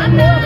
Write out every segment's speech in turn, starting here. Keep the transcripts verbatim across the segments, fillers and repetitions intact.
Alhamdulillah,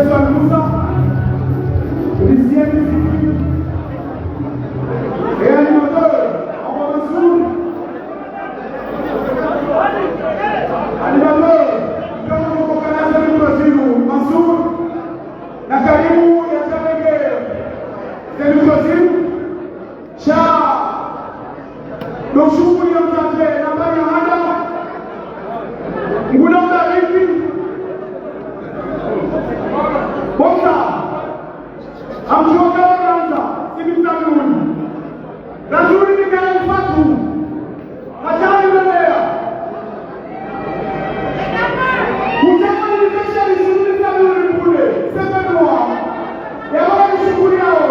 Musa, musicien, et animateur, Mansour. Animateur, Mansour. Na karibu ya Tabenge, Salut Brazil. Sha, ndo shughuli ya mtsatse na mbani handa. Ngula mbariki. Bonza. Amshoka wa Gaza, sibi mtanduni. Razuri ni kaya mfatu. Hatari na lea. Kutaka ni pesa ni shughuli za mtanduni kule. Sepa nwa. Ya wala ni shughuli yao.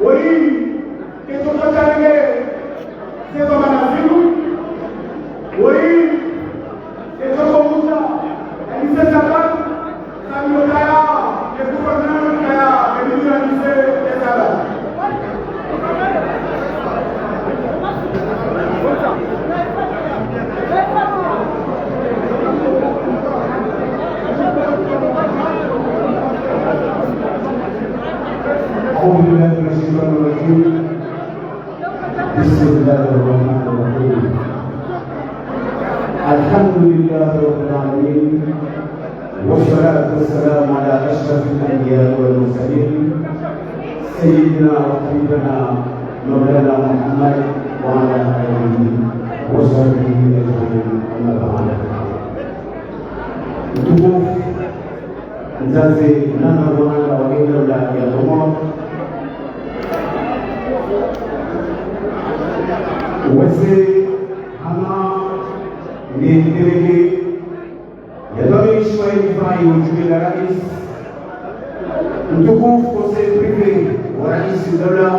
Wi, ketoko tsaha nge, seba manazilu. Wi, ketoko muta, elise sabat, samio kaya, kekufa nani kaya, kebili elise sabat. أعوذ بالله من الشيطان الرجيم. بسم الله الرحمن الرحيم. الحمد لله رب العالمين، والصلاة والسلام على أشرف الأنبياء والمرسلين، سيدنا وحبيبنا مولانا محمد وعلى آله وصحبه أجمعين. أما بعد. Mtukufu, mzazi, nana wana wa hilo la ya Komoro. Wese hama ni Tabenge ya Tabenge shwa ya ifai wa jumbe la rais. Mtukufu conseil privé wa rais wa daula.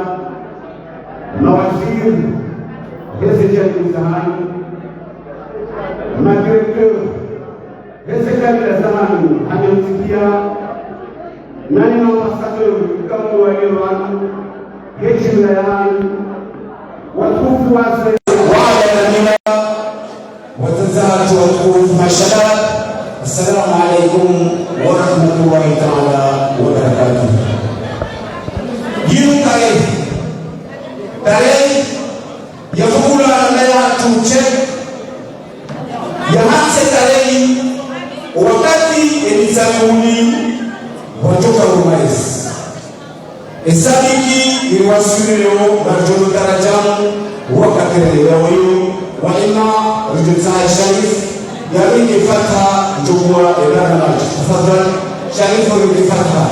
Mawaziri, heze jani msahani. Madirecteur, heze kabila zahanu, hanyamsikia, nani na ambassadeur, kamu walio wanu, he jimla yanu, watukufu wase, wala na mina, wazazi watukufu mashallah, assalamu alaikum wa rahmatullahi ta'ala wa barakatuh. Yinu tarehi, tarehi, ya fukula na ya tuche, ya hatse tarehi, wakati elizakuni, wajoka umaisi. Esabiki, iwaswiri leo, na jono tarajamu, wakati leo, wa ima, rijotsa Sharif, ya ringe fata, jogwa, elana maji. Tafadhali, Sharif, ringe fata.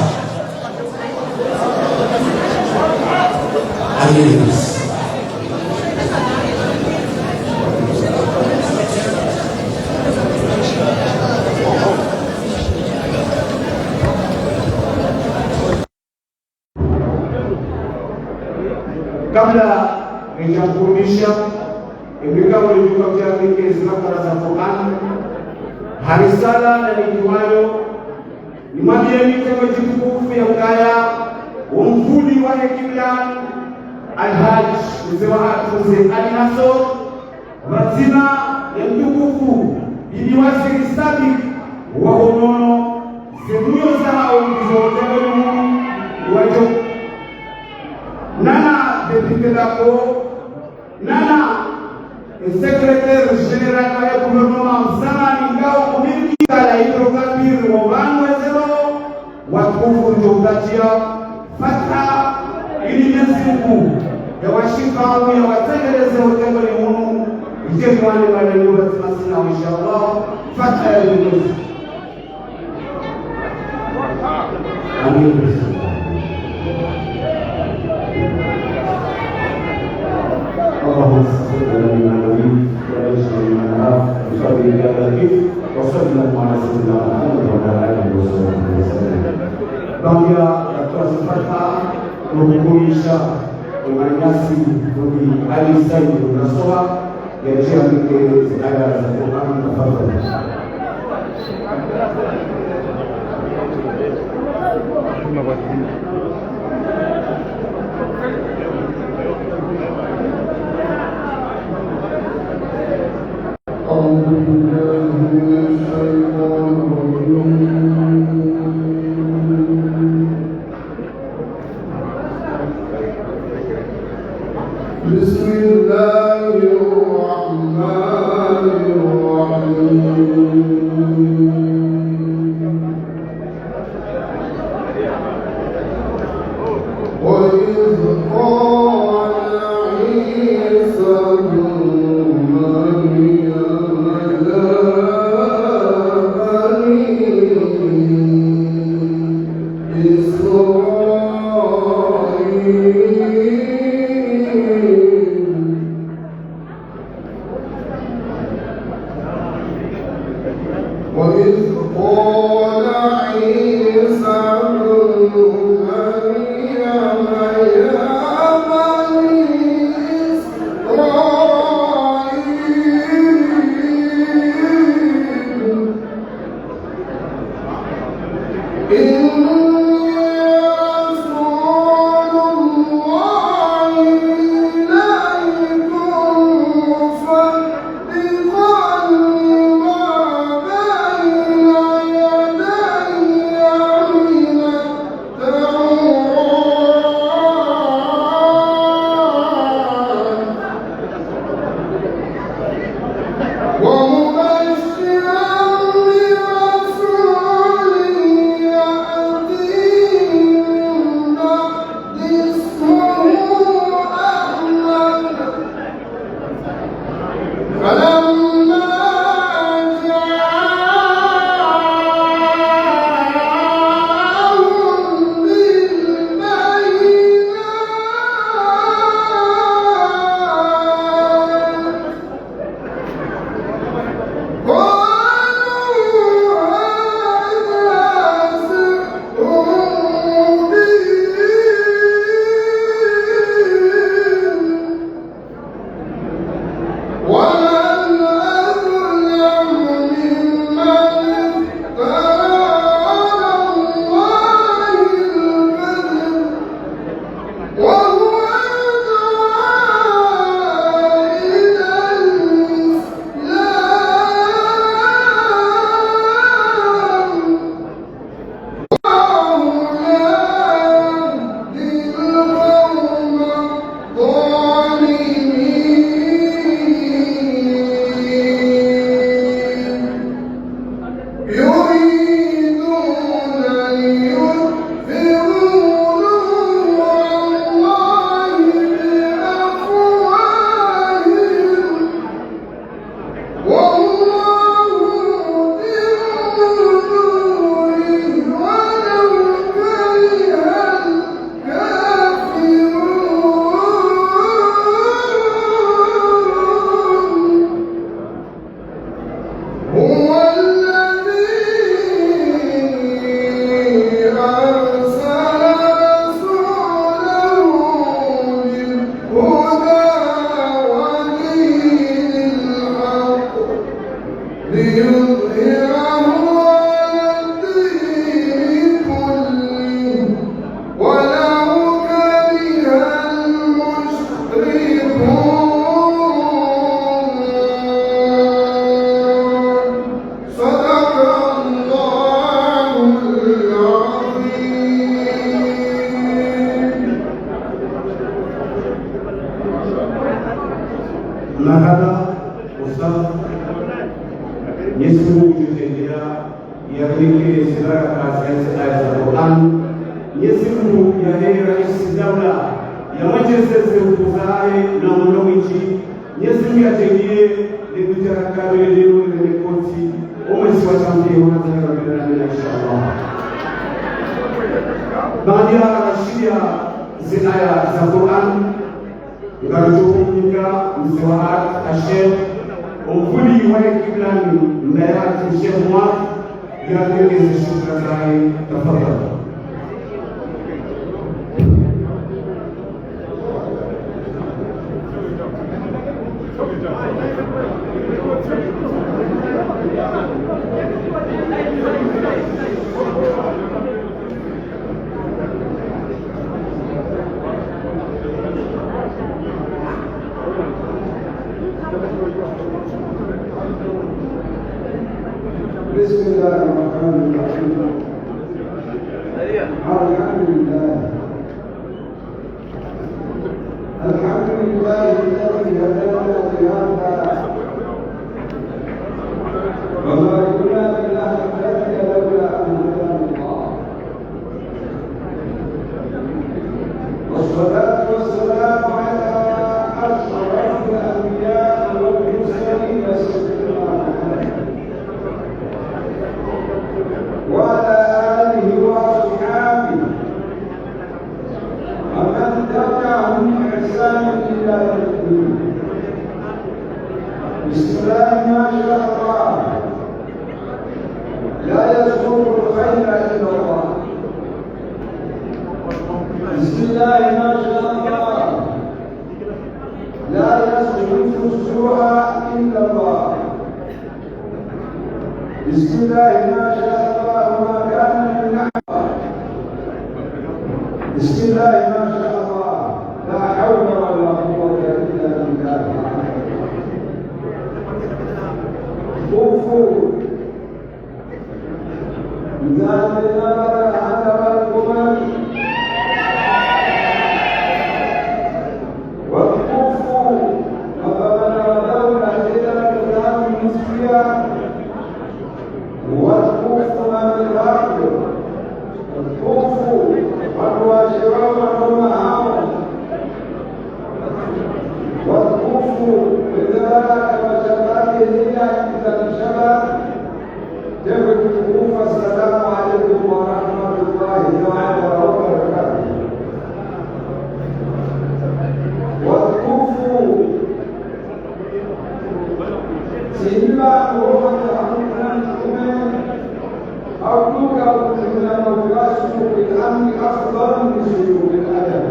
Amin. Kabla nijakurudisha, ibika mwenye kwa kia nike zina karaza Qur'an, ha risala na nikiwayo, nimwambie mitengo jitukufu ya ukaya, umvuli wa hekimlani, Alhaj, mze wa hatru, mze Ali Nassor, pvadzima ya mtukufu, bibi waziri sabik, wa honono, ze nuyo zahao, izo zagonu, wajo. Nana, député Dako, nana, secrétaire général wa gouvernement, mzamani ngao, kumiliki kala hydrocarbure, wa pvanu wezero, watukufu njo mtatia, fata, ili Mwenyezi Mungu, ya washifawu, ya watengeleze, watengo ni munu, ije mwane mwane nyumba zimasina, inshallah, fata ya Mwenyezi. Amin. اللهم صل على النبي وعلى آله وصحبه وسلم. وصلى الله على سيدنا محمد وعلى آله وصحبه وسلم. Baada ya kutoa sifa na kukumisha Manasi, fundi Ali Said Nasora, yadje yamke zi aya za Qur'an, tafadhali. أعوذ بالله من الشيطان الرجيم. بسم الله الرحمن الرحيم. وإذ قال عيسى ابن مريم يا بني إسرائيل. وإذ قال عيسى ابن مريم يا بني إسرائيل إني رسول الله إليكم مصدقا لما بين يدي من التوراة ومبشرا برسول يأتي من بعدي اسمه أحمد. فلما جاءهم بالبينات قالوا هذا سحر مبين ومن أظلم ممن افترى على الله الكذب وهو يدعى إلى الإسلام والله لا يهدي القوم الظالمين. يريدون ليطفئوا نور الله بأفواههم والله متم نوره ولو كره الكافرون. هو الذي أرسل رسوله بالهدى ودين الحق ليظهره على الدين كله ولو كره المشركون. صدق الله العظيم. Marahaba, ustadh. Mwenyezi Mungu ngudjo endelea yarinike ze baraka za ze aya za Qur'an. Mwenyezi Mungu yahe raisi daula, yamwendjeze ze nkuzaye na mwono mwindji. Mwenyezi Mungu yadjaanlie le duja la kabele leo le mekoti, omwezi wa janvier, wa Rabbil Alamin, inshallah. Baada ya rashidia ze aya za Qur'an, ngaridjo mnika mze wa art, Sheikh, omvuli wa kiblani, mbaye hatru Sheikh Mwaf, yatekeleze shukra zahe, tafadhali. بسم الله الرحمن الرحيم. الحمد لله. الحمد لله الذي هدانا لهذا وما كنا لنهتدي لولا أن هدانا الله. والصلاة والسلام على أشرف الأنبياء والمرسلين سيدنا محمد وعلى آله وأصحابه ومن تبعهم بإحسان إلى يوم الدين. بسم الله ما شاء الله، لا يسوق الخير إلا الله. بسم الله ما شاء الله، لا يصرف السوء إلا الله. بسم الله ما شاء الله، ما كان من نعمة. بسم الله ما شاء الله، لا حول ولا قوة إلا بالله. كفوا. وتكفوا. وتكفوا ما بالباطل. وتكفوا. وتواشروا وتومعوا. وتكفوا. وإذا كما شباب هي إذا شباب تبقوا. السلام عليكم ورحمة الله تعالى وبركاته. وتكفوا. Simba roho za hamna mtume, au duka kutumia mafasi في الأمر أفضل من سلوك الأدب.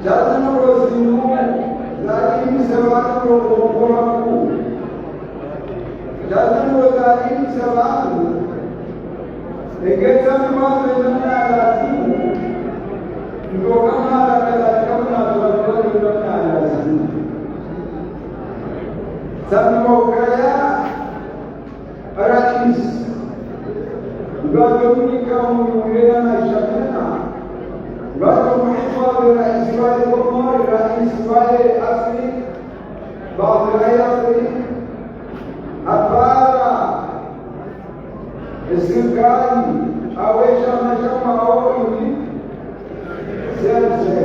Lazima wazinu, lakini sababu wa kuokoa kuu. Lazima wazinu sababu. Egeza mwanzo namna lazimu. Ndo kama kadhalika mwanzo namna lazimu. Sababu ukaya rais. Ngado mnika mwenye maisha mema. Ngado muhifadhi rais wa Komori, rais wa Afrika. Baada ya Afrika. Hapana. Esirikali, awesha mashamba ao ini, sese.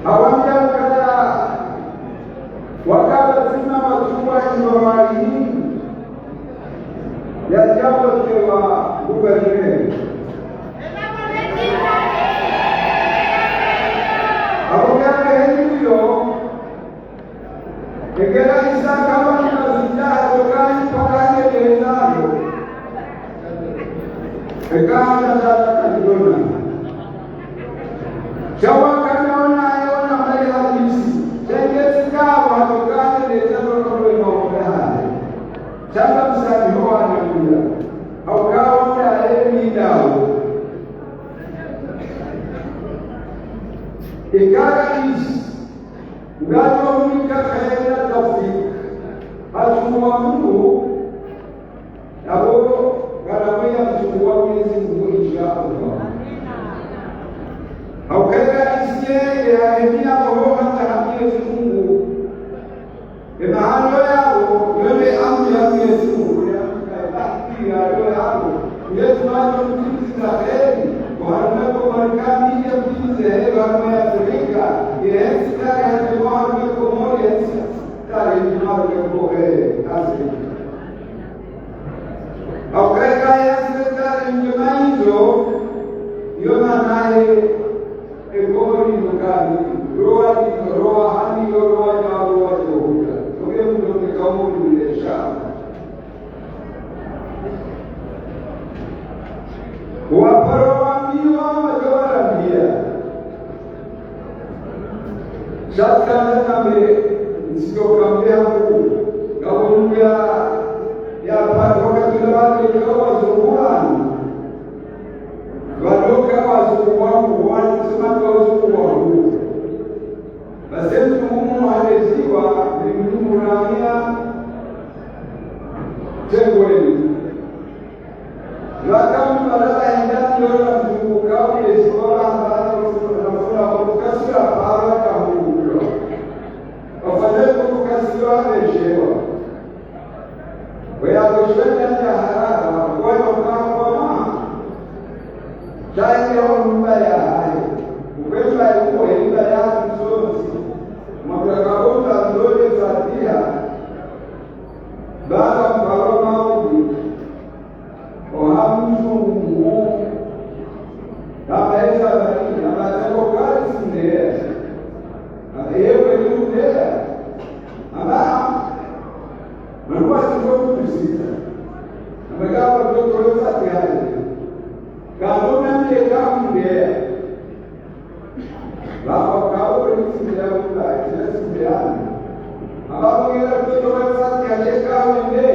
Hawambia ukaya, wakati sina matuwa imawaini, ya jambo tewa guverneri. Abo yake heliyo, Ekera Isa kaba ni mazinda hatoka ni paka ni lezalo. Ekana dada kadona. Shawa kana ona ayona mali halisi. Shenge sikawa hatoka ni lezalo kwa mwa mwa hali. Shaka msani hoa na kula. Haukawa mwa hali ndao. Ekara Isa. Ngado mnika kheri na taufiki. Hatsungwa Mungu, nabo ngarabe ya mtsungwa Mwenyezi Mungu, insha Allah. Haukaya isiye ya hemia roho hata ha Mwenyezi Mungu. Emahalo yabo, yone amri ya Mwenyezi Mungu, ya bahati ya roho yabo. Mwenyezi Mungu mtimizi za kheri, waharume kwa marikani ya mtimizi ya heri, waharume ya Afrika, ya hesi kare ya jema, waharume Komori, ya hesi kare ya jema, waharume kwa, eh, Afrika. Sha tsikandza nambe, ntsido kambe hangu, ngapvo mndru ya, ya paro wakati ula wandru waka wazunguha. Wandru waka wazunguha, wandru sema wazunguha. Basi mndru mumu haleziwa, ni mndru murania, tengweni. Lwaka mndru balala henda mndru yola mzunguka, ule siwa hamba, nafuna, nafuna, nafuna, kasura paro, kahungulo. Wafadhali kukasiwa, reshewa. Weya kushwenya ya harara, kwa yo kwa kwa ma. Shayenge wa nyumba ya hayo. Ukwemba yuko hemba ya msozi. Mwaka kabonga ndole Fatiha. Baba mparo maudi. Oha mzungu. Kama eza bari, kama zeko kari sinde. Kama yewe ni undea. Kama, manuwa siko kutusita. Kama kama mtoto wewe Fatiha. Kama mnamle kama undea. Baba kawo kwenye simu ya Mungu, kwenye simu ya Mungu. Amba kungera mtoto wa Fatiha, sheka wende,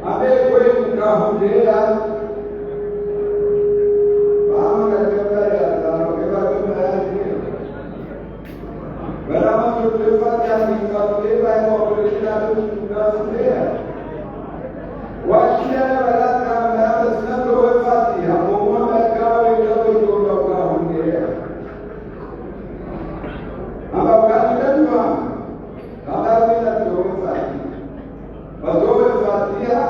ambe kwe mkahundea. Baba katika ya, baba katika ya. Baba mtoto wa Fatiha, ni Fatiha, ni Fatiha, ni Fatiha. Washiya na balaka, na basina towe Fatiha, mwomba kawe, kawe, kawe, kawe, kawe. Amba ukani ndwa, amba wena towe Fatiha. Batowe Fatiha,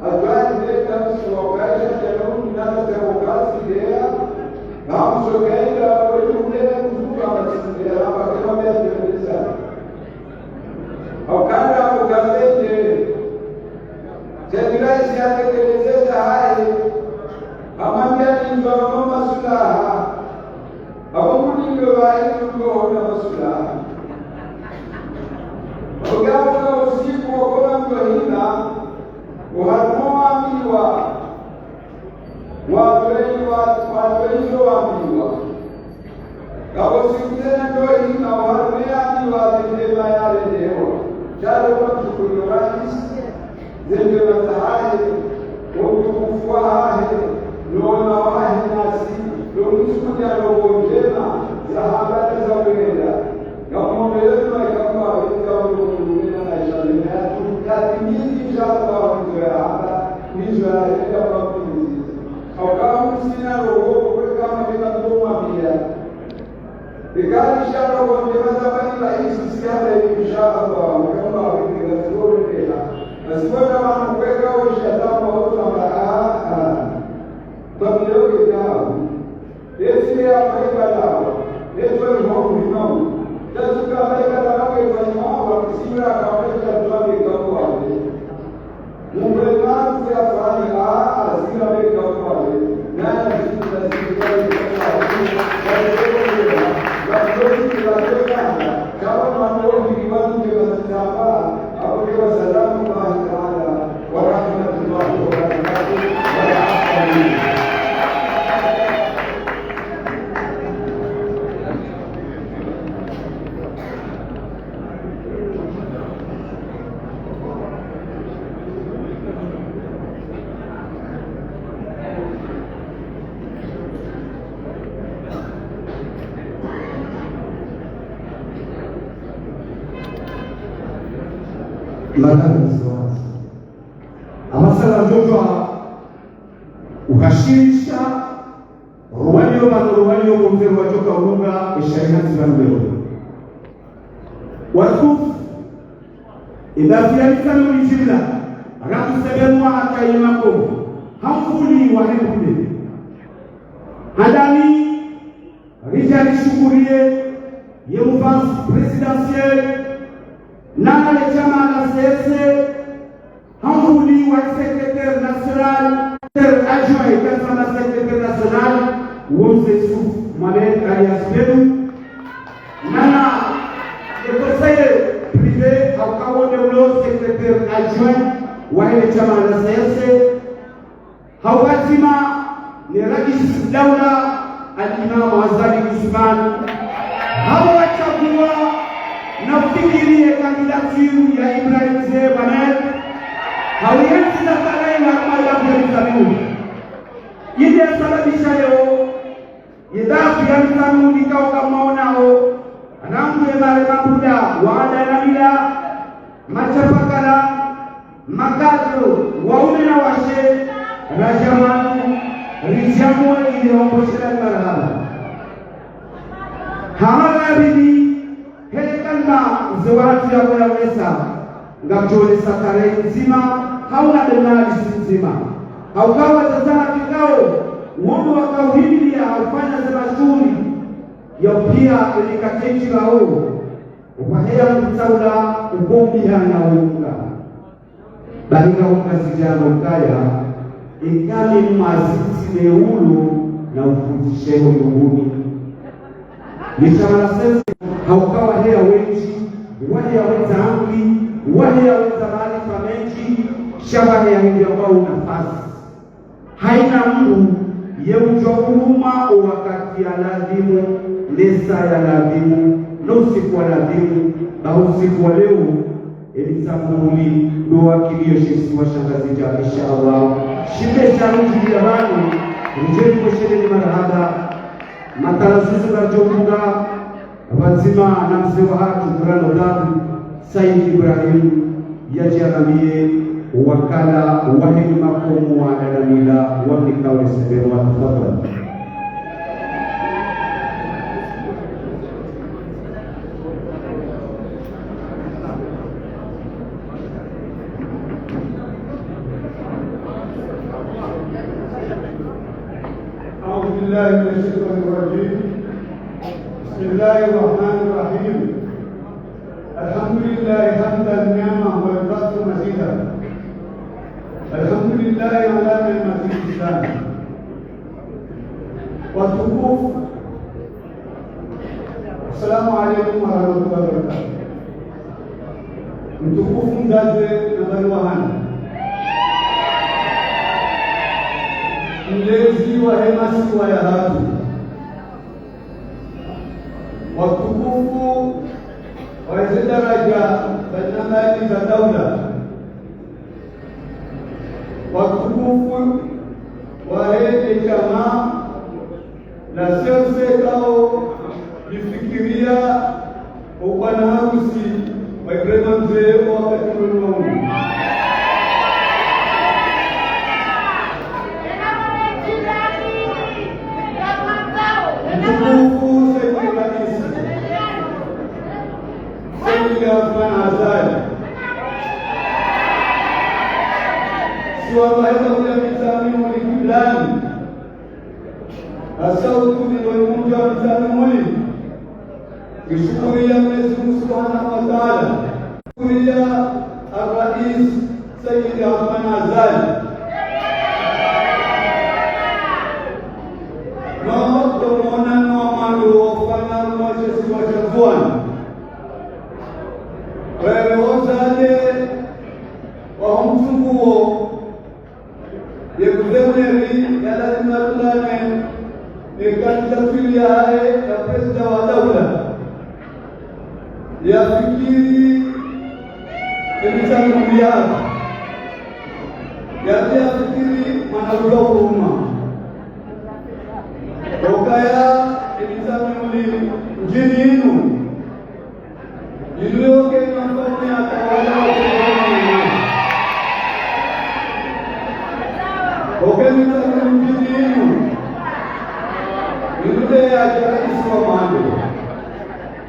atwani leta msu wa kaisha, tenu, nana, tenu, kasi, lea, na msu kaida, wetu, lea, msu, kama, sindea, amba, kama, bia, tenu, Haukana ukafete. Sha raisi yatekelezeza haye. Hamwambia ni mndru wa masulaha. Hakumudi ndo wae mndru wa masulaha. Ugawa usiku wa kula mndru hina. Uharumwa miwa. Wandru wengi wa-, wandru wengi wambiwa. Ngapvo siku tsena ndo hina wandru wengi wambiwa zindrema yarendewa. Shalo kwa mshukuru raisi, zindrema zahahe, utukufu wahahe, no wema wahe nasi, no msukunya no ndrema, za habari za kwenda. Ngamwombeleni malaika mba wendza ulo kumena na ishalime yatru, yatimizi insha Allah, ndizo ya hamba, ndizo ya henda kwa mtimizi. Hauka msina roho, kweka mabena kumwambia. Ikali sha roho, ndema za bani la isi siya insha Allah, kama wendza zoro ndela. Nasi wana wanu kweka usha tamu wa utu amba, ah, ah. Kwa mleo kekao. Esi ya pale balawa, ezo ni hofu ni mau. Tasuka pale balawa ke fanya mau, simra kawale tatuwa ke kakuwa. Mumbe maru ya fanya, ah, ah, sira ke kakuwa. Nana sisi na sisi kwa kakuwa. Kawa mambo ni watu ke masitaba, abu ke wa salamu Allahi ta'ala. ورحمة الله وبركاته. Madame la Présidente. Amasala ndjodjwa uhashirisha, ruwaliyo pvanu, ruwaliyo komvero wadjoka ulonga, eshayi hatsi pvanu leo. Watukufu, idafiya misano mijimla, rakusebenwa hata yemako, hamfuli wa hembude. Handani, ridja rishukuriye ye mouvance présidentielle, nana le shama la C S C, hamfuli wa secrétaire national, secrétaire adjoint, ikasama secrétaire national, wo mze Yusuf Mohamed alias Belou, nana le conseiller privé, hauka wo nde ulo secrétaire adjoint, wa le shama la C S C, Hau pvadzima ne Raisi Daula Al-Imam Azali Assoumani. Hau watsagulwa Ili ye candidature ya Ibrahim Mze Mohamed, hawuyandzi za tarehi na mada ya Ibrahim Mze. Ile yasababisha leo, ye dafu ya Mze Mohamed ikao kamwaonao, rangu ye mare mabuda, wada na mila, mashapakala, makadro, waume na washe, radja pvanu, ridjamwe ile wambo shela ni marahaba. Hamada ya pvili, hele kalima mze wahatru yako yaonesa, ngamdjo onesa tarehi ndzima, hau na denali si ndzima. Hauka wadzadze wahatru ikao, wondo wakauhimilia haufanya ze mashuhuli, ya upia elikateti lao, upvaheya mtsaula, ukombiha na unga. Bahi nga ukazidjanga ukaya, eka mi mwazitsi ne ulo na ufutisheho yunguni. Ni sha mwana sese, hauka waheya wendji, waheya wendza angli, waheya wendza maarifa mendji, sha waheya hindri ambao nafasi. Haina mndru ye udjo uruma o wakati ya ladhimu, ne saa ya ladhimu, no usiku wa ladhimu, ba usiku wa leo, Elisabuli, ndo wakiliyo she isiwa sha Ngazidja, insha Allah. Shimbe sha rudjiliya pvanu, ridje ripvosheleni marahaba. Matala zuzu ngadjo mbuga, pvadzima na mze wahatru, Grand Notable, Said Ibrahim, yadje yarambie, wakala, wahe ni makomo wa danamila, wa mnikao le sebero wa tafadhali. أعوذ بالله من الشيطان الرجيم. بسم الله الرحمن الرحيم. الحمد لله حمدا نعمه ويكافئ مزيده. الحمد لله على نعمة الإسلام. Watukufu, السلام عليكم ورحمة الله وبركاته. Mtukufu mdzadze na bali wahana. Mlezi wahe masiwa yahatru. Watukufu wahe ze daraja mbali na mbali za daula. Watukufu wahe le shama la C N C ikao lifikiria o bwana harusi wa Ibrahim Mze wa wakati wunu. Mtukufu Said Raisi, Said Othman Azali, si wamahema ula mitami muli kiblani. Hasa utume wa mdji wa mitami muli. Ngishukuria Mwenyezi Mungu Subhanahu wa Ta'ala. Shukuria Ar-Rais Said Othman Azali. No, tomona no mando wafanya mwache siwa cha Ndzuani. Wewe wozale wa mtunguo, ye gouverneur ya lazima lungane ne candidature yahahe ya président wa daula. Yafikiri emitsangu yahatru. Yatsi yafikiri mwana ulo huruma. Okaya emitsangu muli mdjini inu. Inu yoke ina mfaume atawala wa kuhona. Oke mitsangu mdjini inu. Inu nde yadja raisi wa mwando.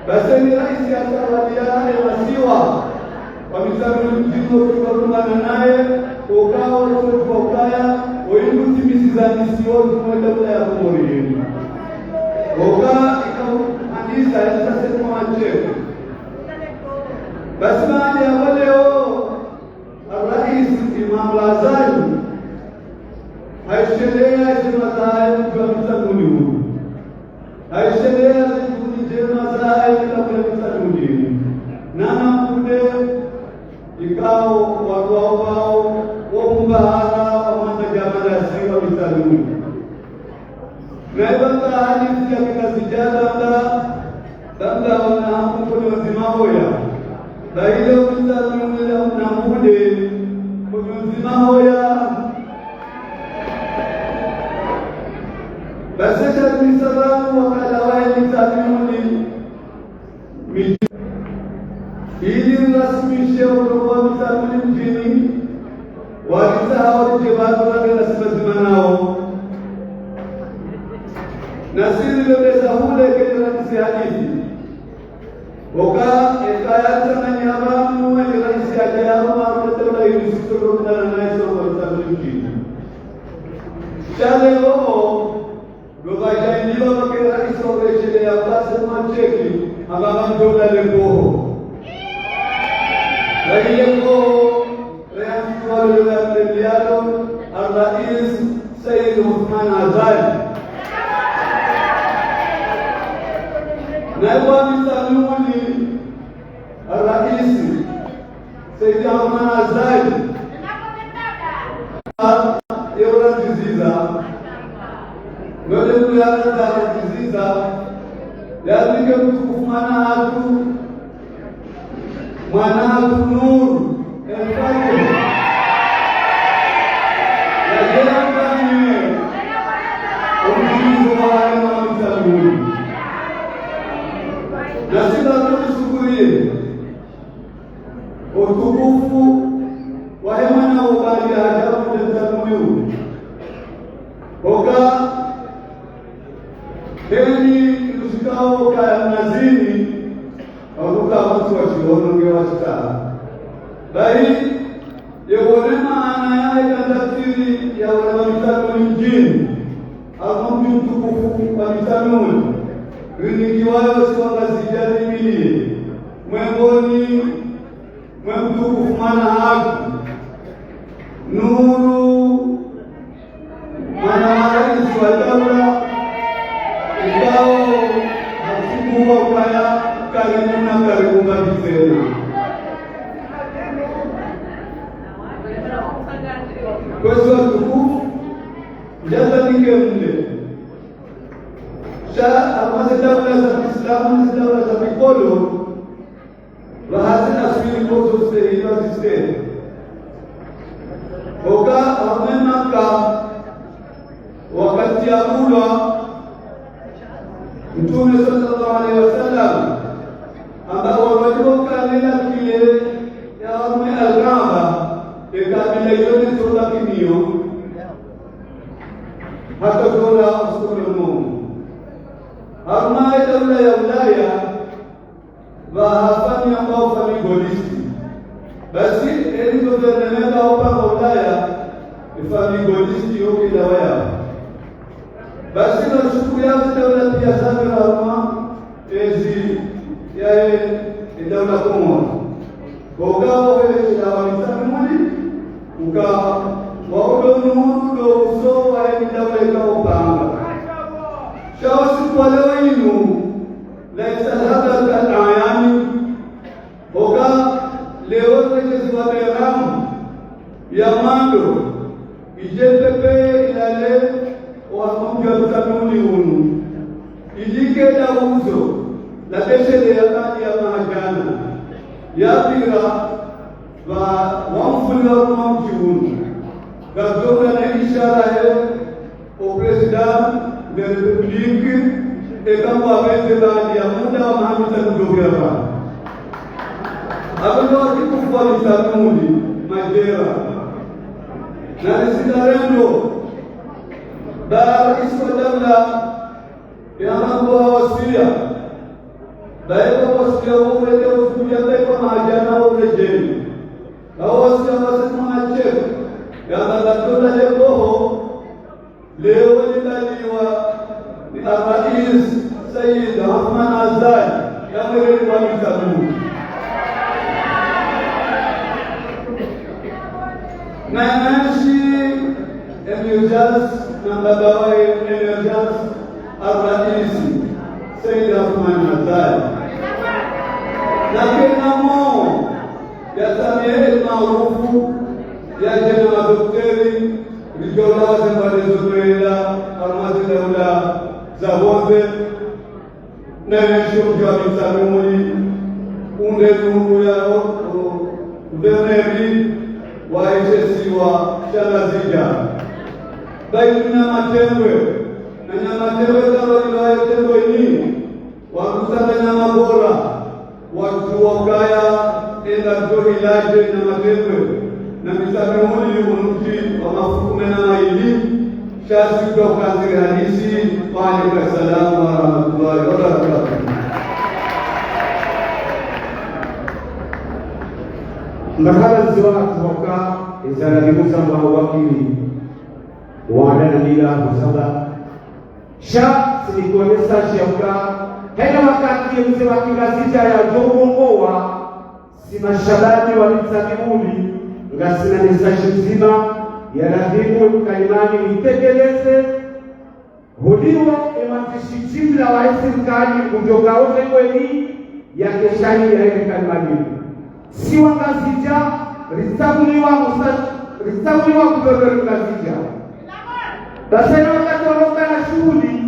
Basi ni raisi atawaliya ye masiwa. Wa mitsangu mdjini wo tuka kumana naye, okao tsoka ukaya, oyinu timisi za misiwa, tumwe daula ya Komori yinu. Oka ikao handisa, handisa se mwache. Basi baada ya leo, Rais Imam Azali, haishelea shema zahe mdji wa Mitsamihuli hunu. Haishelea zindru ndjema zahe mdji wa Mitsamihuli. Nana mkude, ikao, wandru wao, wo mbahara, wa mwana jamaa la siwa Mitsamihuli. Na iba ka hadisi ya kika sijada nda, nda, nda, wana hamu kuni wazima hoya. Bahi leo Mitsamihuli na mbude, kunyu ndzima hoya. Basi sha misalamu wakala wahe Mitsamihuli. Mi-, ili nirasimishe urongozi wa Mitsamihuli mdjini, waritsaha waridje pvanu wake nasi pvadzima nawo. Nasi riloleza hule kele randisi hadisi. Oka, eka yatsanganyiha pvanu, eka randisi yake ya Roma, mtenda ili sitoro mdana naye soma Mitsamihuli mdjini. Sha leo, ndo pvadja indilwa pvake raisi wa uresheleya pvase mwa cheki, amba pvamdola le mboho. Pvali le mboho, raisi wa le la mtendiyalo, Al-Rais Said Othman Azali. Naibu wa Mitsamihuli, Al-Rais Said Othman Azali. Yewula ndziziza. Node mtu yakaza ndziziza. Yazike mtukufu mwana hatru. Mwana hatru Nur. El Fatih. Yagera mkanye. Omkirizo wa hali wa Mitsamihuli. Nasi ba tuli shukuriye. Utukufu wahe mwana wa bali ajabu ya Mitsamihuli. Oka, heni ilushikao ka mnazini, wakuka mtu wa shihono nge wa shita. Bahi, yewone maana yahe kandatiri ya wana wa Mitsamihuli mdjini, au mdji mtukufu wa Mitsamihuli, rinikiwayo si wa Ngazidja rimiliye, mwengoni mwe mtukufu mwana hatru, Nuru, mwana wa raisi wa daula, ikao hatukuwa ukaya karibu na karibu mbapvi tsena. Kwezi watukufu, ndjatsanike mle. Sha, harumwa ze daula za Kiislamu, ze daula za mikolo, pvahazina swili kozo stehilwa zistehilwa. Oka, harumwa Maka, wakati ya ulwa, Mtrume swallallahu alayhi wa sallam, amba wawaliwo kanena kile ya harumwa Al-Kaaba, e kabila iyo ne tsoba kiniyo, hata dola usikome Mungu. Harumwa e daula ya Ulaya, pvaha famiyi ambao famiyi Gaulliste. Basi, eli gouvernement ya upanga Ulaya, e famiyi Gaulliste yo kila waya. Basi, na shukuru ya daula pia zabi harumwa, ezi, ya e, e daula Komori. Oka waweleshela wa Mitsamihuli, uka waudo Nuru ndo uso wa e daula ika upanga. Sha usiku wa leo inu, ليس الهدف كالأعيان. Oka leo rekeziwa beramu ya mwando, idje pepe ilale owa mdji wa Mitsamihuli unu. Idjike dauzo la beshele ya kali ya mahadjana. Ya pvira, pva wamfuli wa mdji unu. Katonga na ishara ye, o président de la République, eka ngwapvendze baanda ya muda wa maha mitsanu ndo pvira pvanu. Apvo ndo watukufu wa Mitsamihuli, madjera. Na risina rendo, ba raisi wa daula, ya mambo wa wasiya. Ba eka wasiya wo urende ufuya ba eka mahadjana wo urejeni. Ba wasiya wasi mwana chefu, ya magatona le boho, leo libaliwa ni Al-Rais Said Othman Azali, ya mweleli wa Mitsamihuli. Na nashi émergence, na mbaba wa émergence, Al-Rais Said Othman Azali. Na kena mo, ya Samia El Maarouf, ya jena madokteri, ridjola wa zembale zotoela, harumwa ze daula za pvondze, na yesho mdji wa Mitsamihuli, Nde nungu ya o, o, guverneri wa eshe isiwa sha Ngazidja. Bayi Nyamatengwe, na Nyamatengwe zalo ilo ya Tengweni, wakusanya nyama bora, wadjuwa ukaya, enda djohi ladje Nyamatengwe, na mitsamihuli ni mundru wa mafuku mena mayili, sha si udjo kandzi hadisi, wa alaikum salam wa rahmatullahi wa barakatuh. Marahaba ndziwa hatuhoka, ezana limuza mwa wakili, wada na mila huzamba. Sha, tsi niko message ya uka, hayina wakati ye mze wa Kingazidja yadjo urongowa, si mashababi wa mitsamihuli, ngasina message ndzima, ya lazimu mkalimani mitekeleze, holiho emwandzishi jimla wa esirikali, udjo kaoze kweli, ya keshani ya heli kalimani. Si wa Ngazidja, ritsaguliwa musa-, ritsaguliwa guverneri Ngazidja. Basi hayina wakati waloka na shuhuli,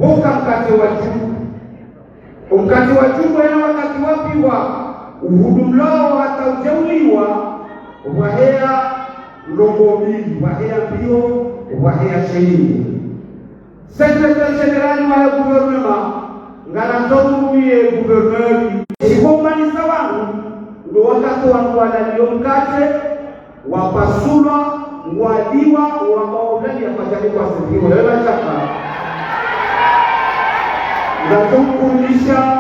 woka mkate wa dju. Omkate wa dju hayina wakati wapiwa, uhudumlwao hata udjeuliwa, waheya ndrongoo mbili, waheya mbio, waheya sheni. Secrétaire général wa gouvernement, ngarandzo mrumiye gouverneur. Shikomanisa wanu, ndo wakati wanu walaliyo mkate, wapasulwa, ngwaliwa, wakaulani ya pajali kwa sipiwa. Yewe shaka. Ngarandzo mkurumisha,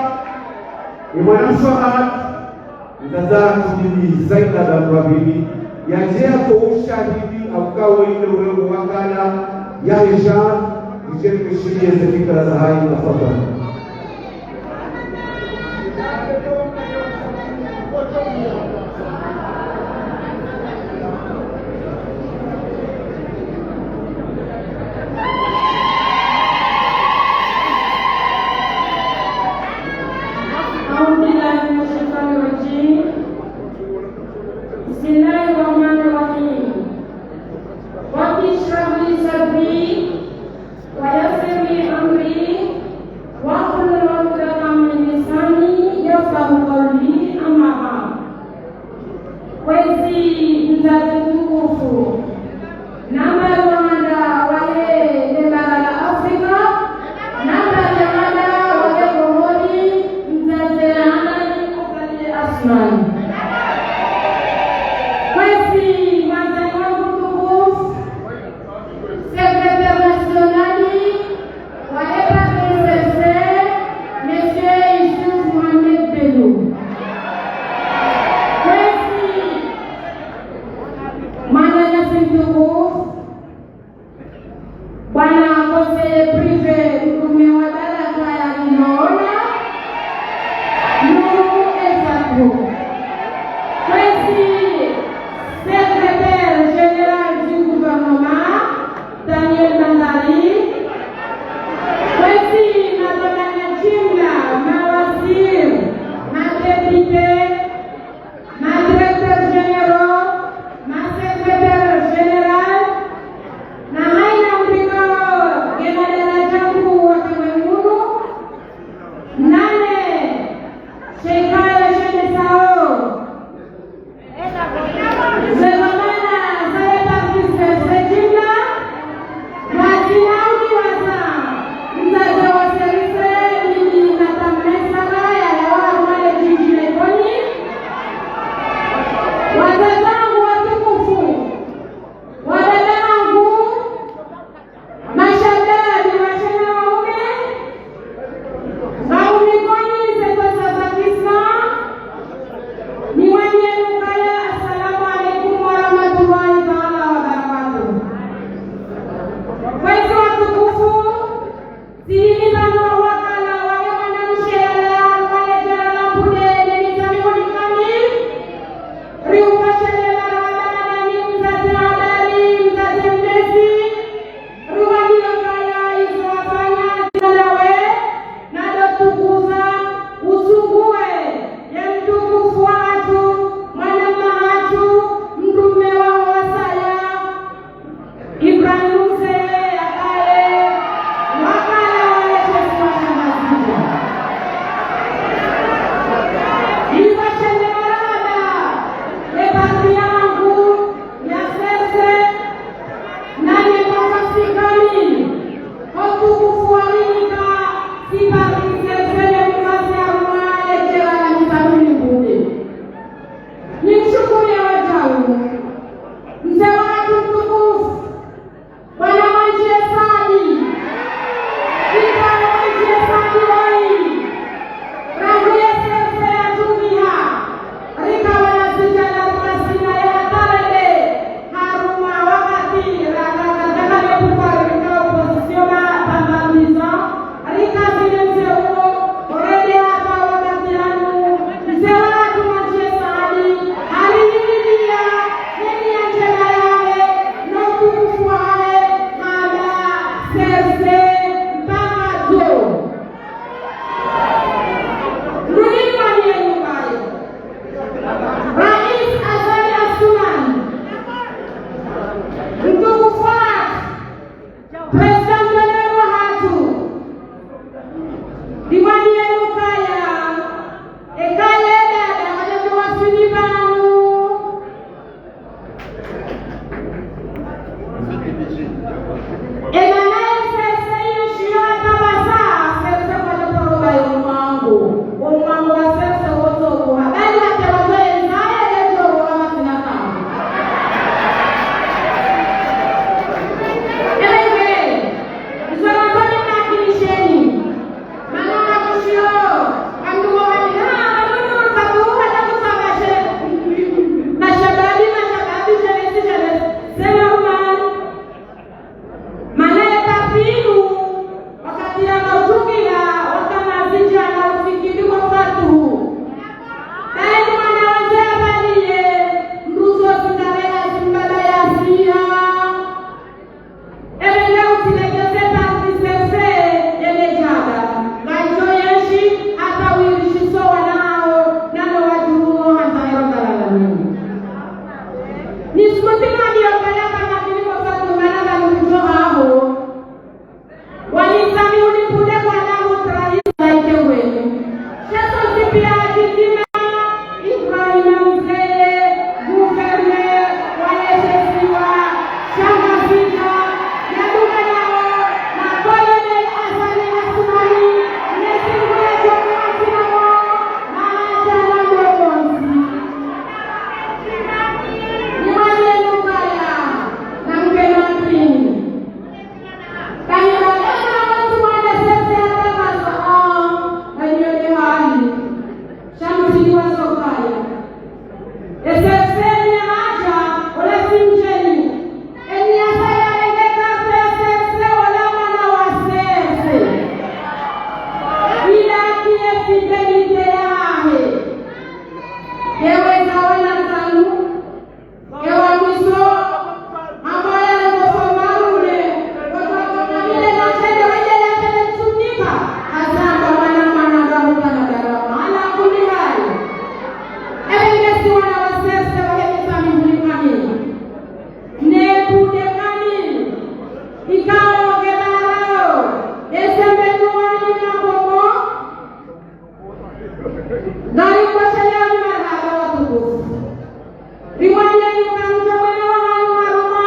ni mwana mswahati, Mdzadze hatru bibi Zainab Abdou Abidi, yadje yatowe ushahidi, hauka wende urengo wakala, ya hesha, yidje yishiliye ze fikira zahahe, tafadhali. أعوذ بالله من الشيطان الرجيم. بسم الله الرحمن الرحيم. رب اشرح لي صدري ويسر لي أمري واحلل عقدة من لساني يفقهوا قولي. أما بعد. Kwezi mdzadze mtukufu, namba lwanda wahe le bara la Afrika, namba lwanda wahe Komori, mdzadze Hamadi Azali Assoumani. Kwezi mdzadze wangu mtukufu, secrétaire national, wa E P A D C C, Monsieur Youssouf Mohamed Bello. Kwezi, mwananyasi mtukufu, bwana conseiller privé, mtume wa baraka ya Ilona, Nourou Esatou. Kwezi, secrétaire général du gouvernement, Daniel Dandari. Kwezi, mabwana jimla, mawaziri, madéputé, madirecteurs généraux, masecrétaire général, na hayina mdru ikao ngena daraja nkuu wa kimwengu, nane, shekaya shenesao. Ze dhwamana za le parti ze jimla, wazina udi waza, mdzadze wa service, mimi na tamesara ya lawa harumwa le jiji la Ikoni, Sidi wa Sofaya. E CRC ni haja, ola si mdjeni. Eni yasa yarenge carte ya CRC, ola mwana wa CRC. Ila kiye fidélité yahe. Yewe za wana zanu. Ewa mwiso, hamba ya ngo soma rume, watoto na mile na shende wende ya shende tsunika, hazamba mwana mwana nga mutana darama, ala kuli hayi. Ebe ngesi wana wa CRC wa hemi sami muli kamili. Ne bude kamili. Ikao yo gebarao, esembe nuwa ni na komo, Ngari kwasha yami marahaba watukufu. Rimwambie nuka mdjo mwene wa hanu harumwa,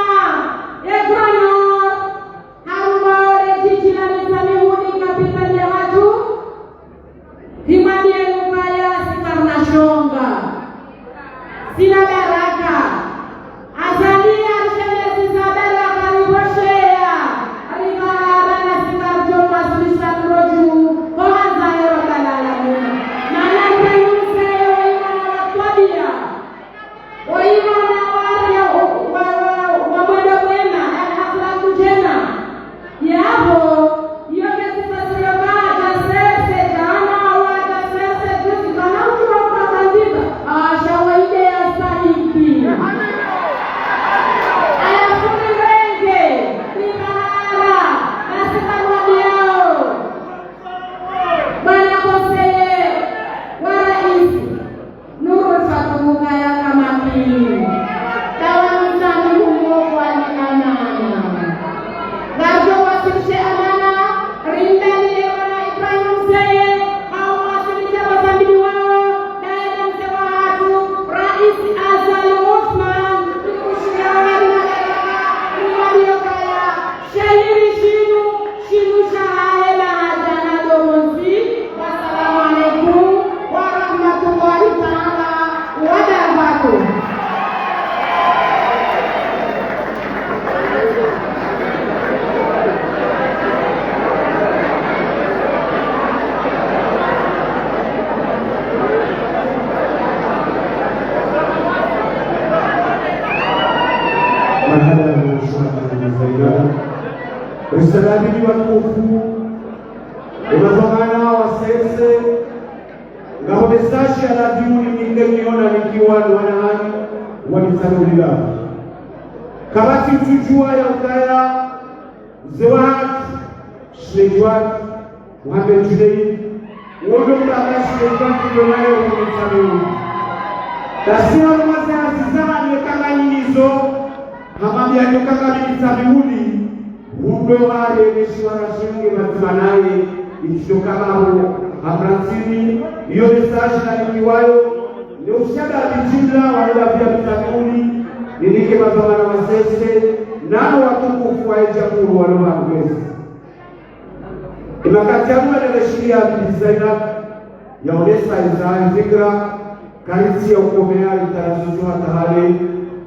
e Grand Nord, harumwa ole jiji la Mitsamihuli, kapitali ya hatru. Rimwambie nuka ya si karina shonga. Sina baraka. Azali arishelezi za baraka ribosheya. Ribahara na sika rjo maswisa roju. Kohanza ya Rabbal Alamin. Mana Ibrahim Seye wa imana wa twabia. Wa imana wa, wa, wa, wa mwendo mwema. Al-akhlaq njema. Yapvo, iyo kesi sasiro ka adja CRC djana, au adja CRC juzi, kana udjuwa uka kandida, asha wa ide ya stahiki. Aya funi renge, ribahara, nasi karwadi yao. Bwana conseiller wa raisi, Nuru Fatuhu kaya kamakini. Tawa msani humo kwa ni amana. Ngarjo wasilishe amana, rindani le mwana Ibrahim Seye, hau wasilisha mazambili wao, daye na mze wa hatru, Rais Azali Assoumani, tukushukuru na baraka, ni mwaliyo kaya, Shahiri shinu, shinu shahahe na hadjana domozi. Wassalamu alaikum warahmatullahi taala wabarakatuh. Marahaba, Mheshimiwa Zainab. Ustadh Abidi watukufu, emadhwamana wa CRC, ngapvo message ya lazimu nimnike nyi ona nikiwa ni wanahani wa Mitsamihuli. Kapvatsi mdru udjuwa ya ukaya mze wahatru, shemedji wahatru, Mohamed Djounaid, wondo mbaba shemedji wahatru ndo naye wa Mitsamihuli. Tasi harumwa ze hazi zahe ne kanga nyingizo, hamwambia nyo kanga Mitsamihuli, hundo haremeshiwa na shenge mazima naye, itisho kama ho, hamratsini, iyo message nanikiwayo, ne ushababi jimla, wale bapvia Mitsamihuli, ninike madhwamana wa CRC, nano watukufu wa e jamhuri walo makwezi. Emakati yanu ya leshiri ya Bibi Zainab, yaonesa iza ifikira, karitsi ya ukomea itarazuzu hata hale,